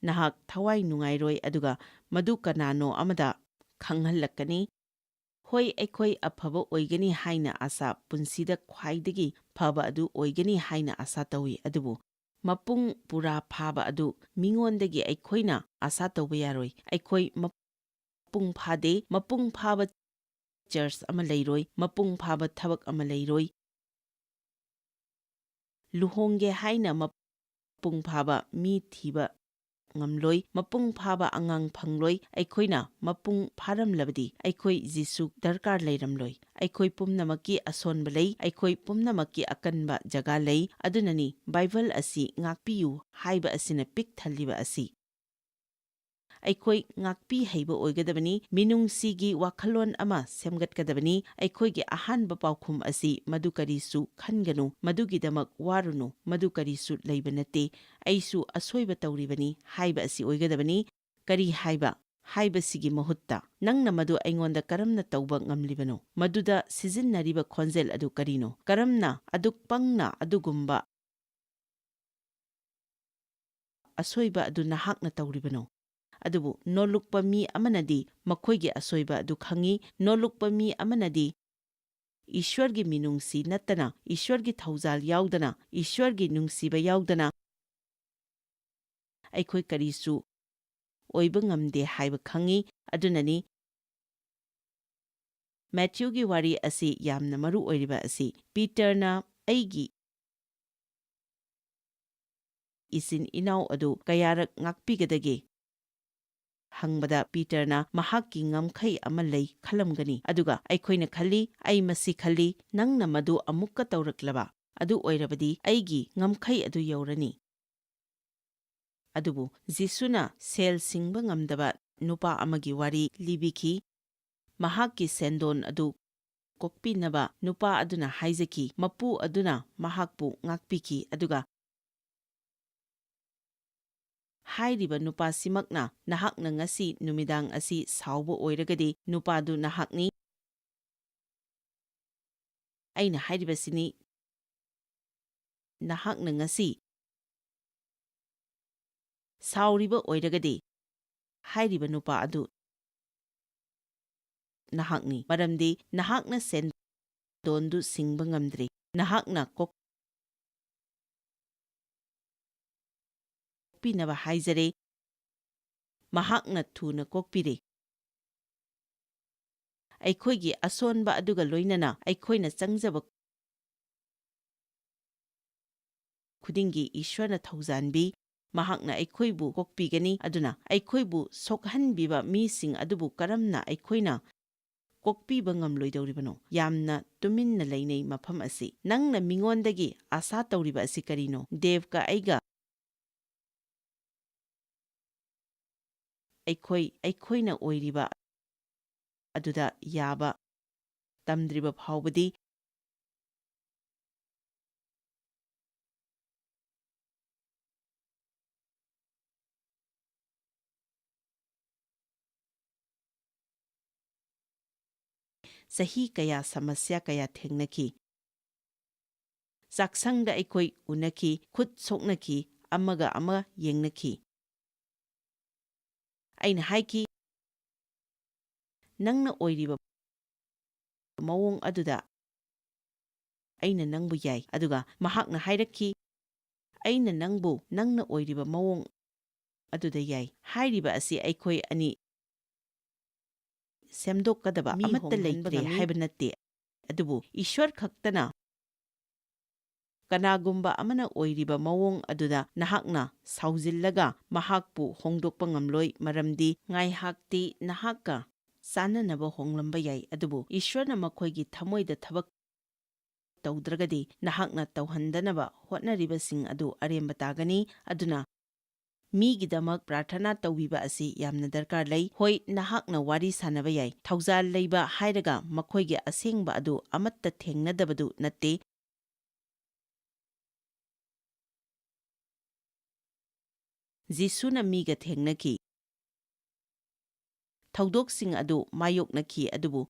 ꯅꯍꯥꯛ ꯊꯋꯥꯏ ꯅꯨꯡꯉꯥꯏꯔꯣꯏ, ꯑꯗꯨꯒ ꯃꯗꯨ ꯀꯅꯥꯅꯣ ꯑꯃꯗ ꯈꯪꯍꯜꯂꯛꯀꯅꯤ꯫ ꯍꯣꯏ, ꯑꯩꯈꯣꯏ ꯑꯐꯕ ꯑꯣꯏꯒꯅꯤ ꯍꯥꯏꯅ ꯑꯥꯁꯥ, ꯄꯨꯟꯁꯤꯗ ꯈ꯭ꯋꯥꯏꯗꯒꯤ ꯐꯕ ꯑꯗꯨ ꯑꯣꯏꯒꯅꯤ ꯍꯥꯏꯅ ꯑꯥꯁꯥ ꯇꯧꯏ, ꯑꯗꯨꯕꯨ ꯃꯄꯨꯡ ꯄꯨꯔꯥ ꯐꯥꯕ ꯑꯗꯨ ꯃꯤꯉꯣꯟꯗꯒꯤ ꯑꯩꯈꯣꯏꯅ ꯑꯥꯁꯥ ꯇꯧꯕ ꯌꯥꯔꯣꯏ꯫ ꯑꯩꯈꯣꯏ ꯃꯄꯨꯡ ꯐꯥꯗꯦ꯫ ꯃꯄꯨꯡ ꯐꯥꯕ ꯆꯔꯆ ꯑꯃ ꯂꯩꯔꯣꯏ, ꯃꯄꯨꯡ ꯐꯥꯕ ꯊꯕꯛ ꯑꯃ ꯂꯩꯔꯣꯏ꯫ ꯂꯨꯍꯣꯡꯒꯦ ꯍꯥꯏꯅ ꯃꯄꯨꯡ ꯐꯥꯕ ꯃꯤ ꯊꯤꯕ ꯉꯝꯂꯣꯏ, ꯃꯄꯨꯡ ꯐꯥꯕ ꯑꯉꯥꯡ ꯐꯪꯂꯣꯏ꯫ ꯑꯩꯈꯣꯏꯅ ꯃꯄꯨꯡ ꯐꯥꯔꯝꯂꯕꯗꯤ ꯑꯩꯈꯣꯏ ꯖꯤꯁꯨ ꯗꯔꯀꯥꯔ ꯂꯩꯔꯝꯂꯣꯏ꯫ ꯑꯩꯈꯣꯏ ꯄꯨꯝꯅꯃꯛꯀꯤ ꯑꯁꯣꯟꯕ ꯂꯩ, ꯑꯩꯈꯣꯏ ꯄꯨꯝꯅꯃꯛꯀꯤ ꯑꯀꯟꯕ ꯖꯒꯥ ꯂꯩ꯫ ꯑꯗꯨꯅꯅꯤ ꯕꯥꯏꯕꯜ ꯑꯁꯤ ꯉꯥꯛꯄꯤꯌꯨ ꯍꯥꯏꯕ ꯑꯁꯤꯅ ꯄꯤꯛ ꯊꯜꯂꯤꯕ ꯑꯁꯤ꯫ ꯑꯩꯈꯣꯏ ꯉꯥꯛꯄꯤ ꯍꯩꯕ ꯑꯣꯏꯒꯗꯕꯅꯤ, ꯃꯤꯅꯨꯡꯁꯤꯒꯤ ꯋꯥꯈꯜꯂꯣꯟ ꯑꯃ ꯁꯦꯝꯒꯠꯀꯗꯕꯅꯤ꯫ ꯑꯩꯈꯣꯏꯒꯤ ꯑꯍꯥꯟꯕ ꯄꯥꯎꯈꯨꯝ ꯑꯁꯤ "ꯃꯗꯨ ꯀꯔꯤꯁꯨ ꯈꯟꯒꯅꯨ, ꯃꯗꯨꯒꯤꯗꯃꯛ ꯋꯥꯔꯨꯅꯨ, ꯃꯗꯨ ꯀꯔꯤꯁꯨ ꯂꯩꯕ ꯅꯠꯇꯦ, ꯑꯩꯁꯨ ꯑꯁꯣꯏꯕ ꯇꯧꯔꯤꯕꯅꯤ" ꯍꯥꯏꯕ ꯑꯁꯤ ꯑꯣꯏꯒꯗꯕꯅꯤ꯫ "ꯀꯔꯤ ꯍꯥꯏꯕ?" ꯍꯥꯏꯕꯁꯤꯒꯤ ꯃꯍꯨꯠꯇ, "ꯅꯪꯅ ꯃꯗꯨ ꯑꯩꯉꯣꯟꯗ ꯀꯔꯝꯅ ꯇꯧꯕ ꯉꯝꯂꯤꯕꯅꯣ? ꯃꯗꯨꯗ ꯁꯤꯖꯤꯟꯅꯔꯤꯕ ꯈꯣꯟꯖꯦꯜ ꯑꯗꯨ ꯀꯔꯤꯅꯣ? ꯀꯔꯝꯅ ꯑꯗꯨꯛ ꯄꯪꯅ ꯑꯗꯨꯒꯨꯝꯕ ꯑꯁꯣꯏꯕ ꯑꯗꯨ ꯅꯍꯥꯛꯅ ꯇꯧꯔꯤꯕꯅꯣ?" ꯑꯗꯨꯕꯨ ꯅꯣꯜꯂꯨꯛꯄ ꯃꯤ ꯑꯃꯅꯗꯤ ꯃꯈꯣꯏꯒꯤ ꯑꯁꯣꯏꯕ ꯑꯗꯨ ꯈꯪꯏ꯫ ꯅꯣꯜꯂꯨꯛꯄ ꯃꯤ ꯑꯃꯅꯗꯤ ꯏꯁ꯭ꯋꯔꯒꯤ ꯃꯤꯅꯨꯡꯁꯤ ꯅꯠꯇꯅ, ꯏꯁ꯭ꯋꯔꯒꯤ ꯊꯧꯖꯥꯜ ꯌꯥꯎꯗꯅ, ꯏꯁ꯭ꯋꯔꯒꯤ ꯅꯨꯡꯁꯤꯕ ꯌꯥꯎꯗꯅ, ꯑꯩꯈꯣꯏ ꯀꯔꯤꯁꯨ ꯑꯣꯏꯕ ꯉꯝꯗꯦ ꯍꯥꯏꯕ ꯈꯪꯏ꯫ ꯑꯗꯨꯅꯅꯤ ꯃꯦꯊ꯭ꯌꯨꯒꯤ ꯋꯥꯔꯤ ꯑꯁꯤ ꯌꯥꯝꯅ ꯃꯔꯨ ꯑꯣꯏꯔꯤꯕ ꯑꯁꯤ꯫ ꯄꯤꯇꯔꯅ "ꯑꯩꯒꯤ ꯏꯆꯤꯟ ꯏꯅꯥꯎ ꯑꯗꯨ ꯀꯌꯥꯔꯛ ꯉꯥꯛꯄꯤꯒꯗꯒꯦ?" ꯍꯪꯕꯗ ꯄꯤꯇꯔꯅ ꯃꯍꯥꯛꯀꯤ ꯉꯝꯈꯩ ꯑꯃ ꯂꯩ ꯈꯜꯂꯝꯒꯅꯤ꯫ ꯑꯗꯨꯒ ꯑꯩꯈꯣꯏꯅ ꯈꯜꯂꯤ, "ꯑꯩ ꯃꯁꯤ ꯈꯜꯂꯤ, ꯅꯪꯅ ꯃꯗꯨ ꯑꯃꯨꯛꯀ ꯇꯧꯔꯛꯂꯕ, ꯑꯗꯨ ꯑꯣꯏꯔꯕꯗꯤ ꯑꯩꯒꯤ ꯉꯝꯈꯩ ꯑꯗꯨ ꯌꯧꯔꯅꯤ꯫" ꯑꯗꯨꯕꯨ ꯖꯤꯁꯨꯅ ꯁꯦꯜ ꯁꯤꯡꯕ ꯉꯝꯗꯕ ꯅꯨꯄꯥ ꯑꯃꯒꯤ ꯋꯥꯔꯤ ꯂꯤꯕꯤꯈꯤ꯫ ꯃꯍꯥꯛꯀꯤ ꯁꯦꯟꯗꯣꯟ ꯑꯗꯨ ꯀꯣꯛꯄꯤꯅꯕ ꯅꯨꯄꯥ ꯑꯗꯨꯅ ꯍꯥꯏꯖꯈꯤ, ꯃꯄꯨ ꯑꯗꯨꯅ ꯃꯍꯥꯛꯄꯨ ꯉꯥꯛꯄꯤꯈꯤ, ꯑꯗꯨꯒ ꯍꯥꯏꯔꯤꯕ ꯅꯨꯄꯥꯁꯤꯃꯛꯅ ꯅꯍꯥꯛꯅ ꯉꯁꯤ ꯅꯨꯃꯤꯗꯥꯡ ꯑꯁꯤ ꯁꯥꯎꯕ ꯑꯣꯏꯔꯒꯗꯤ ꯅꯨꯄꯥꯗꯨ ꯅꯍꯥꯛꯅꯤ꯫ ꯑꯩꯅ ꯍꯥꯏꯔꯤꯕꯁꯤꯅꯤ, ꯅꯍꯥꯛꯅ ꯉꯁꯤ ꯁꯥꯎꯔꯤꯕ ꯑꯣꯏꯔꯒꯗꯤ, ꯍꯥꯏꯔꯤꯕ ꯅꯨꯄꯥ ꯑꯗꯨ ꯅꯍꯥꯛꯅꯤ, ꯃꯔꯝꯗꯤ ꯅꯍꯥꯛꯅ ꯁꯦꯟꯗꯣꯟꯗꯨ ꯁꯤꯡꯕ ꯉꯝꯗ꯭ꯔꯤ꯫ ꯅꯍꯥꯛꯅ ꯀꯣꯛꯄꯤꯅꯕ ꯍꯥꯏꯖꯔꯦ, ꯃꯍꯥꯛꯅ ꯊꯨꯅ ꯀꯣꯛꯄꯤꯔꯦ꯫ ꯑꯩꯈꯣꯏꯒꯤ ꯑꯁꯣꯟꯕ ꯑꯗꯨꯒ ꯂꯣꯏꯅꯅ ꯑꯩꯈꯣꯏꯅ ꯆꯪꯖꯕ ꯈꯨꯗꯤꯡꯒꯤ ꯏꯁ꯭ꯋꯔꯅ ꯊꯧꯖꯥꯟꯕꯤ꯫ ꯃꯍꯥꯛꯅ ꯑꯩꯈꯣꯏꯕꯨ ꯀꯣꯛꯄꯤꯒꯅꯤ꯫ ꯑꯗꯨꯅ ꯑꯩꯈꯣꯏꯕꯨ ꯁꯣꯛꯍꯟꯕꯤꯕ ꯃꯤꯁꯤꯡ ꯑꯗꯨꯕꯨ ꯀꯔꯝꯅ ꯑꯩꯈꯣꯏꯅ ꯀꯣꯛꯄꯤꯕ ꯉꯝꯂꯣꯏꯗꯧꯔꯤꯕꯅꯣ? ꯌꯥꯝꯅ ꯇꯨꯃꯤꯟꯅ ꯂꯩꯅꯩ ꯃꯐꯝ ꯑꯁꯤ꯫ ꯅꯪꯅ ꯃꯤꯉꯣꯟꯗꯒꯤ ꯑꯥꯁꯥ ꯇꯧꯔꯤꯕ ꯑꯁꯤ ꯀꯔꯤꯅꯣ? ꯗꯦꯕꯀ ꯑꯩꯒ ꯑꯩꯈꯣꯏ, ꯑꯩꯈꯣꯏꯅ ꯑꯣꯏꯔꯤꯕ ꯑꯗꯨꯗ ꯌꯥꯕ ꯇꯝꯗ꯭ꯔꯤꯕ ꯐꯥꯎꯕꯗꯤ ꯆꯍꯤ ꯀꯌꯥ ꯁꯃꯁ꯭ꯌꯥ ꯀꯌꯥ ꯊꯦꯡꯅꯈꯤ꯫ ꯆꯥꯛꯁꯪꯗ ꯑꯩꯈꯣꯏ ꯎꯅꯈꯤ, ꯈꯨꯠ ꯁꯣꯛꯅꯈꯤ, ꯑꯃꯒ ꯑꯃ ꯌꯦꯡꯅꯈꯤ꯫ ꯑꯩꯅ ꯍꯥꯏꯈꯤ, "ꯅꯪꯅ ꯑꯣꯏꯔꯤꯕ ꯃꯑꯣꯡ ꯑꯗꯨꯗ ꯑꯩꯅ ꯅꯪꯕꯨ ꯌꯥꯏ꯫" ꯑꯗꯨꯒ ꯃꯍꯥꯛꯅ ꯍꯥꯏꯔꯛꯈꯤ, "ꯑꯩꯅ ꯅꯪꯕꯨ ꯅꯪꯅ ꯑꯣꯏꯔꯤꯕ ꯃꯑꯣꯡ ꯑꯗꯨꯗ ꯌꯥꯏ꯫ ꯍꯥꯏꯔꯤꯕ ꯑꯁꯤ ꯑꯩꯈꯣꯏ ꯑꯅꯤ ꯁꯦꯝꯗꯣꯛꯀꯗꯕ ꯃꯤ ꯑꯃꯠꯇ ꯍꯣꯡꯍꯟꯕ ꯂꯩꯇ꯭ꯔꯦ ꯉꯝꯃꯤ꯫ ꯍꯥꯏꯕ ꯅꯠꯇꯦ, ꯑꯗꯨꯕꯨ ꯏꯁ꯭ꯋꯔ ꯈꯛꯇꯅ ꯀꯅꯥꯒꯨꯝꯕ ꯑꯃꯅ ꯑꯣꯏꯔꯤꯕ ꯃꯑꯣꯡ ꯑꯗꯨꯗ ꯅꯍꯥꯛꯅ ꯁꯥꯎꯖꯤꯜꯂꯒ ꯃꯍꯥꯛꯄꯨ ꯍꯣꯡꯗꯣꯛꯄ ꯉꯝꯂꯣꯏ, ꯃꯔꯝꯗꯤ ꯉꯥꯏꯍꯥꯛꯇꯤ ꯅꯍꯥꯛꯀ ꯆꯥꯅꯅꯕ ꯍꯣꯡꯂꯝꯕ ꯌꯥꯏ, ꯑꯗꯨꯕꯨ ꯏꯁ꯭ꯋꯔꯅ ꯃꯈꯣꯏꯒꯤ ꯊꯃꯣꯏꯗ ꯊꯕꯛ ꯇꯧꯗ꯭ꯔꯒꯗꯤ ꯅꯍꯥꯛꯅ ꯇꯧꯍꯟꯗꯅꯕ ꯍꯣꯠꯅꯔꯤꯕꯁꯤꯡ ꯑꯗꯨ ꯑꯔꯦꯝꯕ ꯇꯥꯒꯅꯤ꯫ ꯑꯗꯨꯅ ꯃꯤꯒꯤꯗꯃꯛ ꯄ꯭ꯔꯥꯔꯊꯅꯥ ꯇꯧꯕꯤꯕ ꯑꯁꯤ ꯌꯥꯝꯅ ꯗꯔꯀꯥꯔ ꯂꯩ꯫ ꯍꯣꯏ, ꯅꯍꯥꯛꯅ ꯋꯥꯔꯤ ꯁꯥꯅꯕ ꯌꯥꯏ꯫ ꯊꯧꯖꯥꯜ ꯂꯩꯕ ꯍꯥꯏꯔꯒ ꯃꯈꯣꯏꯒꯤ ꯑꯁꯦꯡꯕ ꯑꯗꯨ ꯑꯃꯠꯇ ꯊꯦꯡꯅꯗꯕꯗꯨ ꯅꯠꯇꯦ꯫ ꯖꯤꯁꯨꯅ ꯃꯤꯒ ꯊꯦꯡꯅꯈꯤ꯫ ꯊꯧꯗꯣꯛꯁꯤꯡ ꯑꯗꯨ ꯃꯥꯌꯣꯛꯅꯈꯤ, ꯑꯗꯨꯕꯨ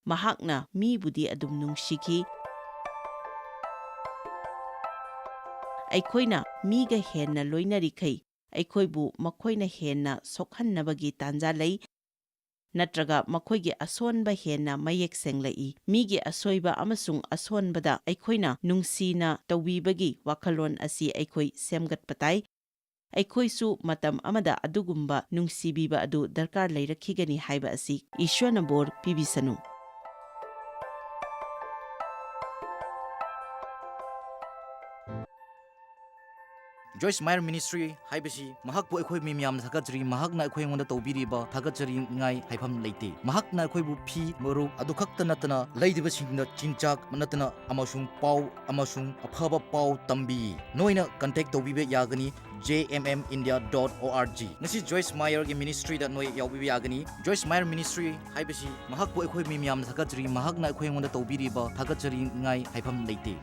ꯃꯍꯥꯛꯅ ꯃꯤꯕꯨꯗꯤ ꯑꯗꯨꯝ ꯅꯨꯡꯁꯤꯈꯤ꯫ ꯑꯩꯈꯣꯏꯅ ꯃꯤꯒ ꯍꯦꯟꯅ ꯂꯣꯏꯅꯔꯤꯈꯩ, ꯑꯩꯈꯣꯏꯕꯨ ꯃꯈꯣꯏꯅ ꯍꯦꯟꯅ ꯁꯣꯛꯍꯟꯅꯕꯒꯤ ꯇꯥꯟꯖꯥ ꯂꯩ, ꯅꯠꯇ꯭ꯔꯒ ꯃꯈꯣꯏꯒꯤ ꯑꯁꯣꯟꯕ ꯍꯦꯟꯅ ꯃꯌꯦꯛ ꯁꯦꯡꯂꯛꯏ꯫ ꯃꯤꯒꯤ ꯑꯁꯣꯏꯕ ꯑꯃꯁꯨꯡ ꯑꯁꯣꯟꯕꯗ ꯑꯩꯈꯣꯏꯅ ꯅꯨꯡꯁꯤꯅ ꯇꯧꯕꯤꯕꯒꯤ ꯋꯥꯈꯜꯂꯣꯟ ꯑꯁꯤ ꯑꯩꯈꯣꯏ ꯁꯦꯝꯒꯠꯄ ꯇꯥꯏ꯫ ꯑꯩꯈꯣꯏꯁꯨ ꯃꯇꯝ ꯑꯃꯗ ꯑꯗꯨꯒꯨꯝꯕ ꯅꯨꯡꯁꯤꯕꯤꯕ ꯑꯗꯨ ꯗꯔꯀꯥꯔ ꯂꯩꯔꯛꯈꯤꯒꯅꯤ ꯍꯥꯏꯕ ꯑꯁꯤ ꯏꯁ꯭ꯋꯔꯅ ꯕꯣꯔ ꯄꯤꯕꯤꯁꯅꯨ꯫ Joyce Meyer Ministry ꯍꯥꯏꯕꯁꯤ ꯃꯍꯥꯛꯄꯨ ꯑꯩꯈꯣꯏ ꯃꯤ ꯃꯌꯥꯝꯅ ꯊꯥꯒꯠꯆꯔꯤ꯫ ꯃꯍꯥꯛꯅ ꯑꯩꯈꯣꯏ ꯑꯩꯉꯣꯟꯗ ꯇꯧꯕꯤꯔꯤꯕ ꯊꯥꯒꯠꯆꯅꯤꯡꯉꯥꯏ ꯍꯥꯏꯐꯝ ꯂꯩꯇꯦ꯫ ꯃꯍꯥꯛꯅ ꯑꯩꯈꯣꯏꯕꯨ ꯐꯤ, ꯃꯔꯨꯞ ꯑꯗꯨ ꯈꯛꯇ ꯅꯠꯇꯅ ꯂꯩꯔꯤꯕꯁꯤꯡꯗ ꯆꯤꯟꯖꯥꯛ ꯅꯠꯇꯅ ꯑꯃꯁꯨꯡ ꯄꯥꯎ ꯑꯃꯁꯨꯡ ꯑꯐꯕ ꯄꯥꯎ ꯇꯝꯕꯤ꯫ ꯅꯣꯏꯅ contact ꯇꯧꯕꯤꯕ ꯌꯥꯒꯅꯤ J M M India dot O R G꯫ ꯉꯁꯤ Joyce Meyer ꯒꯤ ministry ꯗ ꯅꯣꯏ ꯌꯥꯎꯕꯤꯕ ꯌꯥꯒꯅꯤ꯫ Joyce Meyer Ministry ꯍꯥꯏꯕꯁꯤ ꯃꯍꯥꯛꯄꯨ ꯑꯩꯈꯣꯏ ꯃꯤ ꯃꯌꯥꯝꯅ ꯊꯥꯒꯠꯆꯔꯤ꯫ ꯃꯍꯥꯛꯅ ꯑꯩꯈꯣꯏ ꯑꯩꯉꯣꯟꯗ ꯇꯧꯕꯤꯔꯤꯕ ꯊꯥꯒꯠꯆꯅꯤꯡꯉꯥꯏ ꯍꯥꯏꯐꯝ ꯂꯩꯇꯦ꯫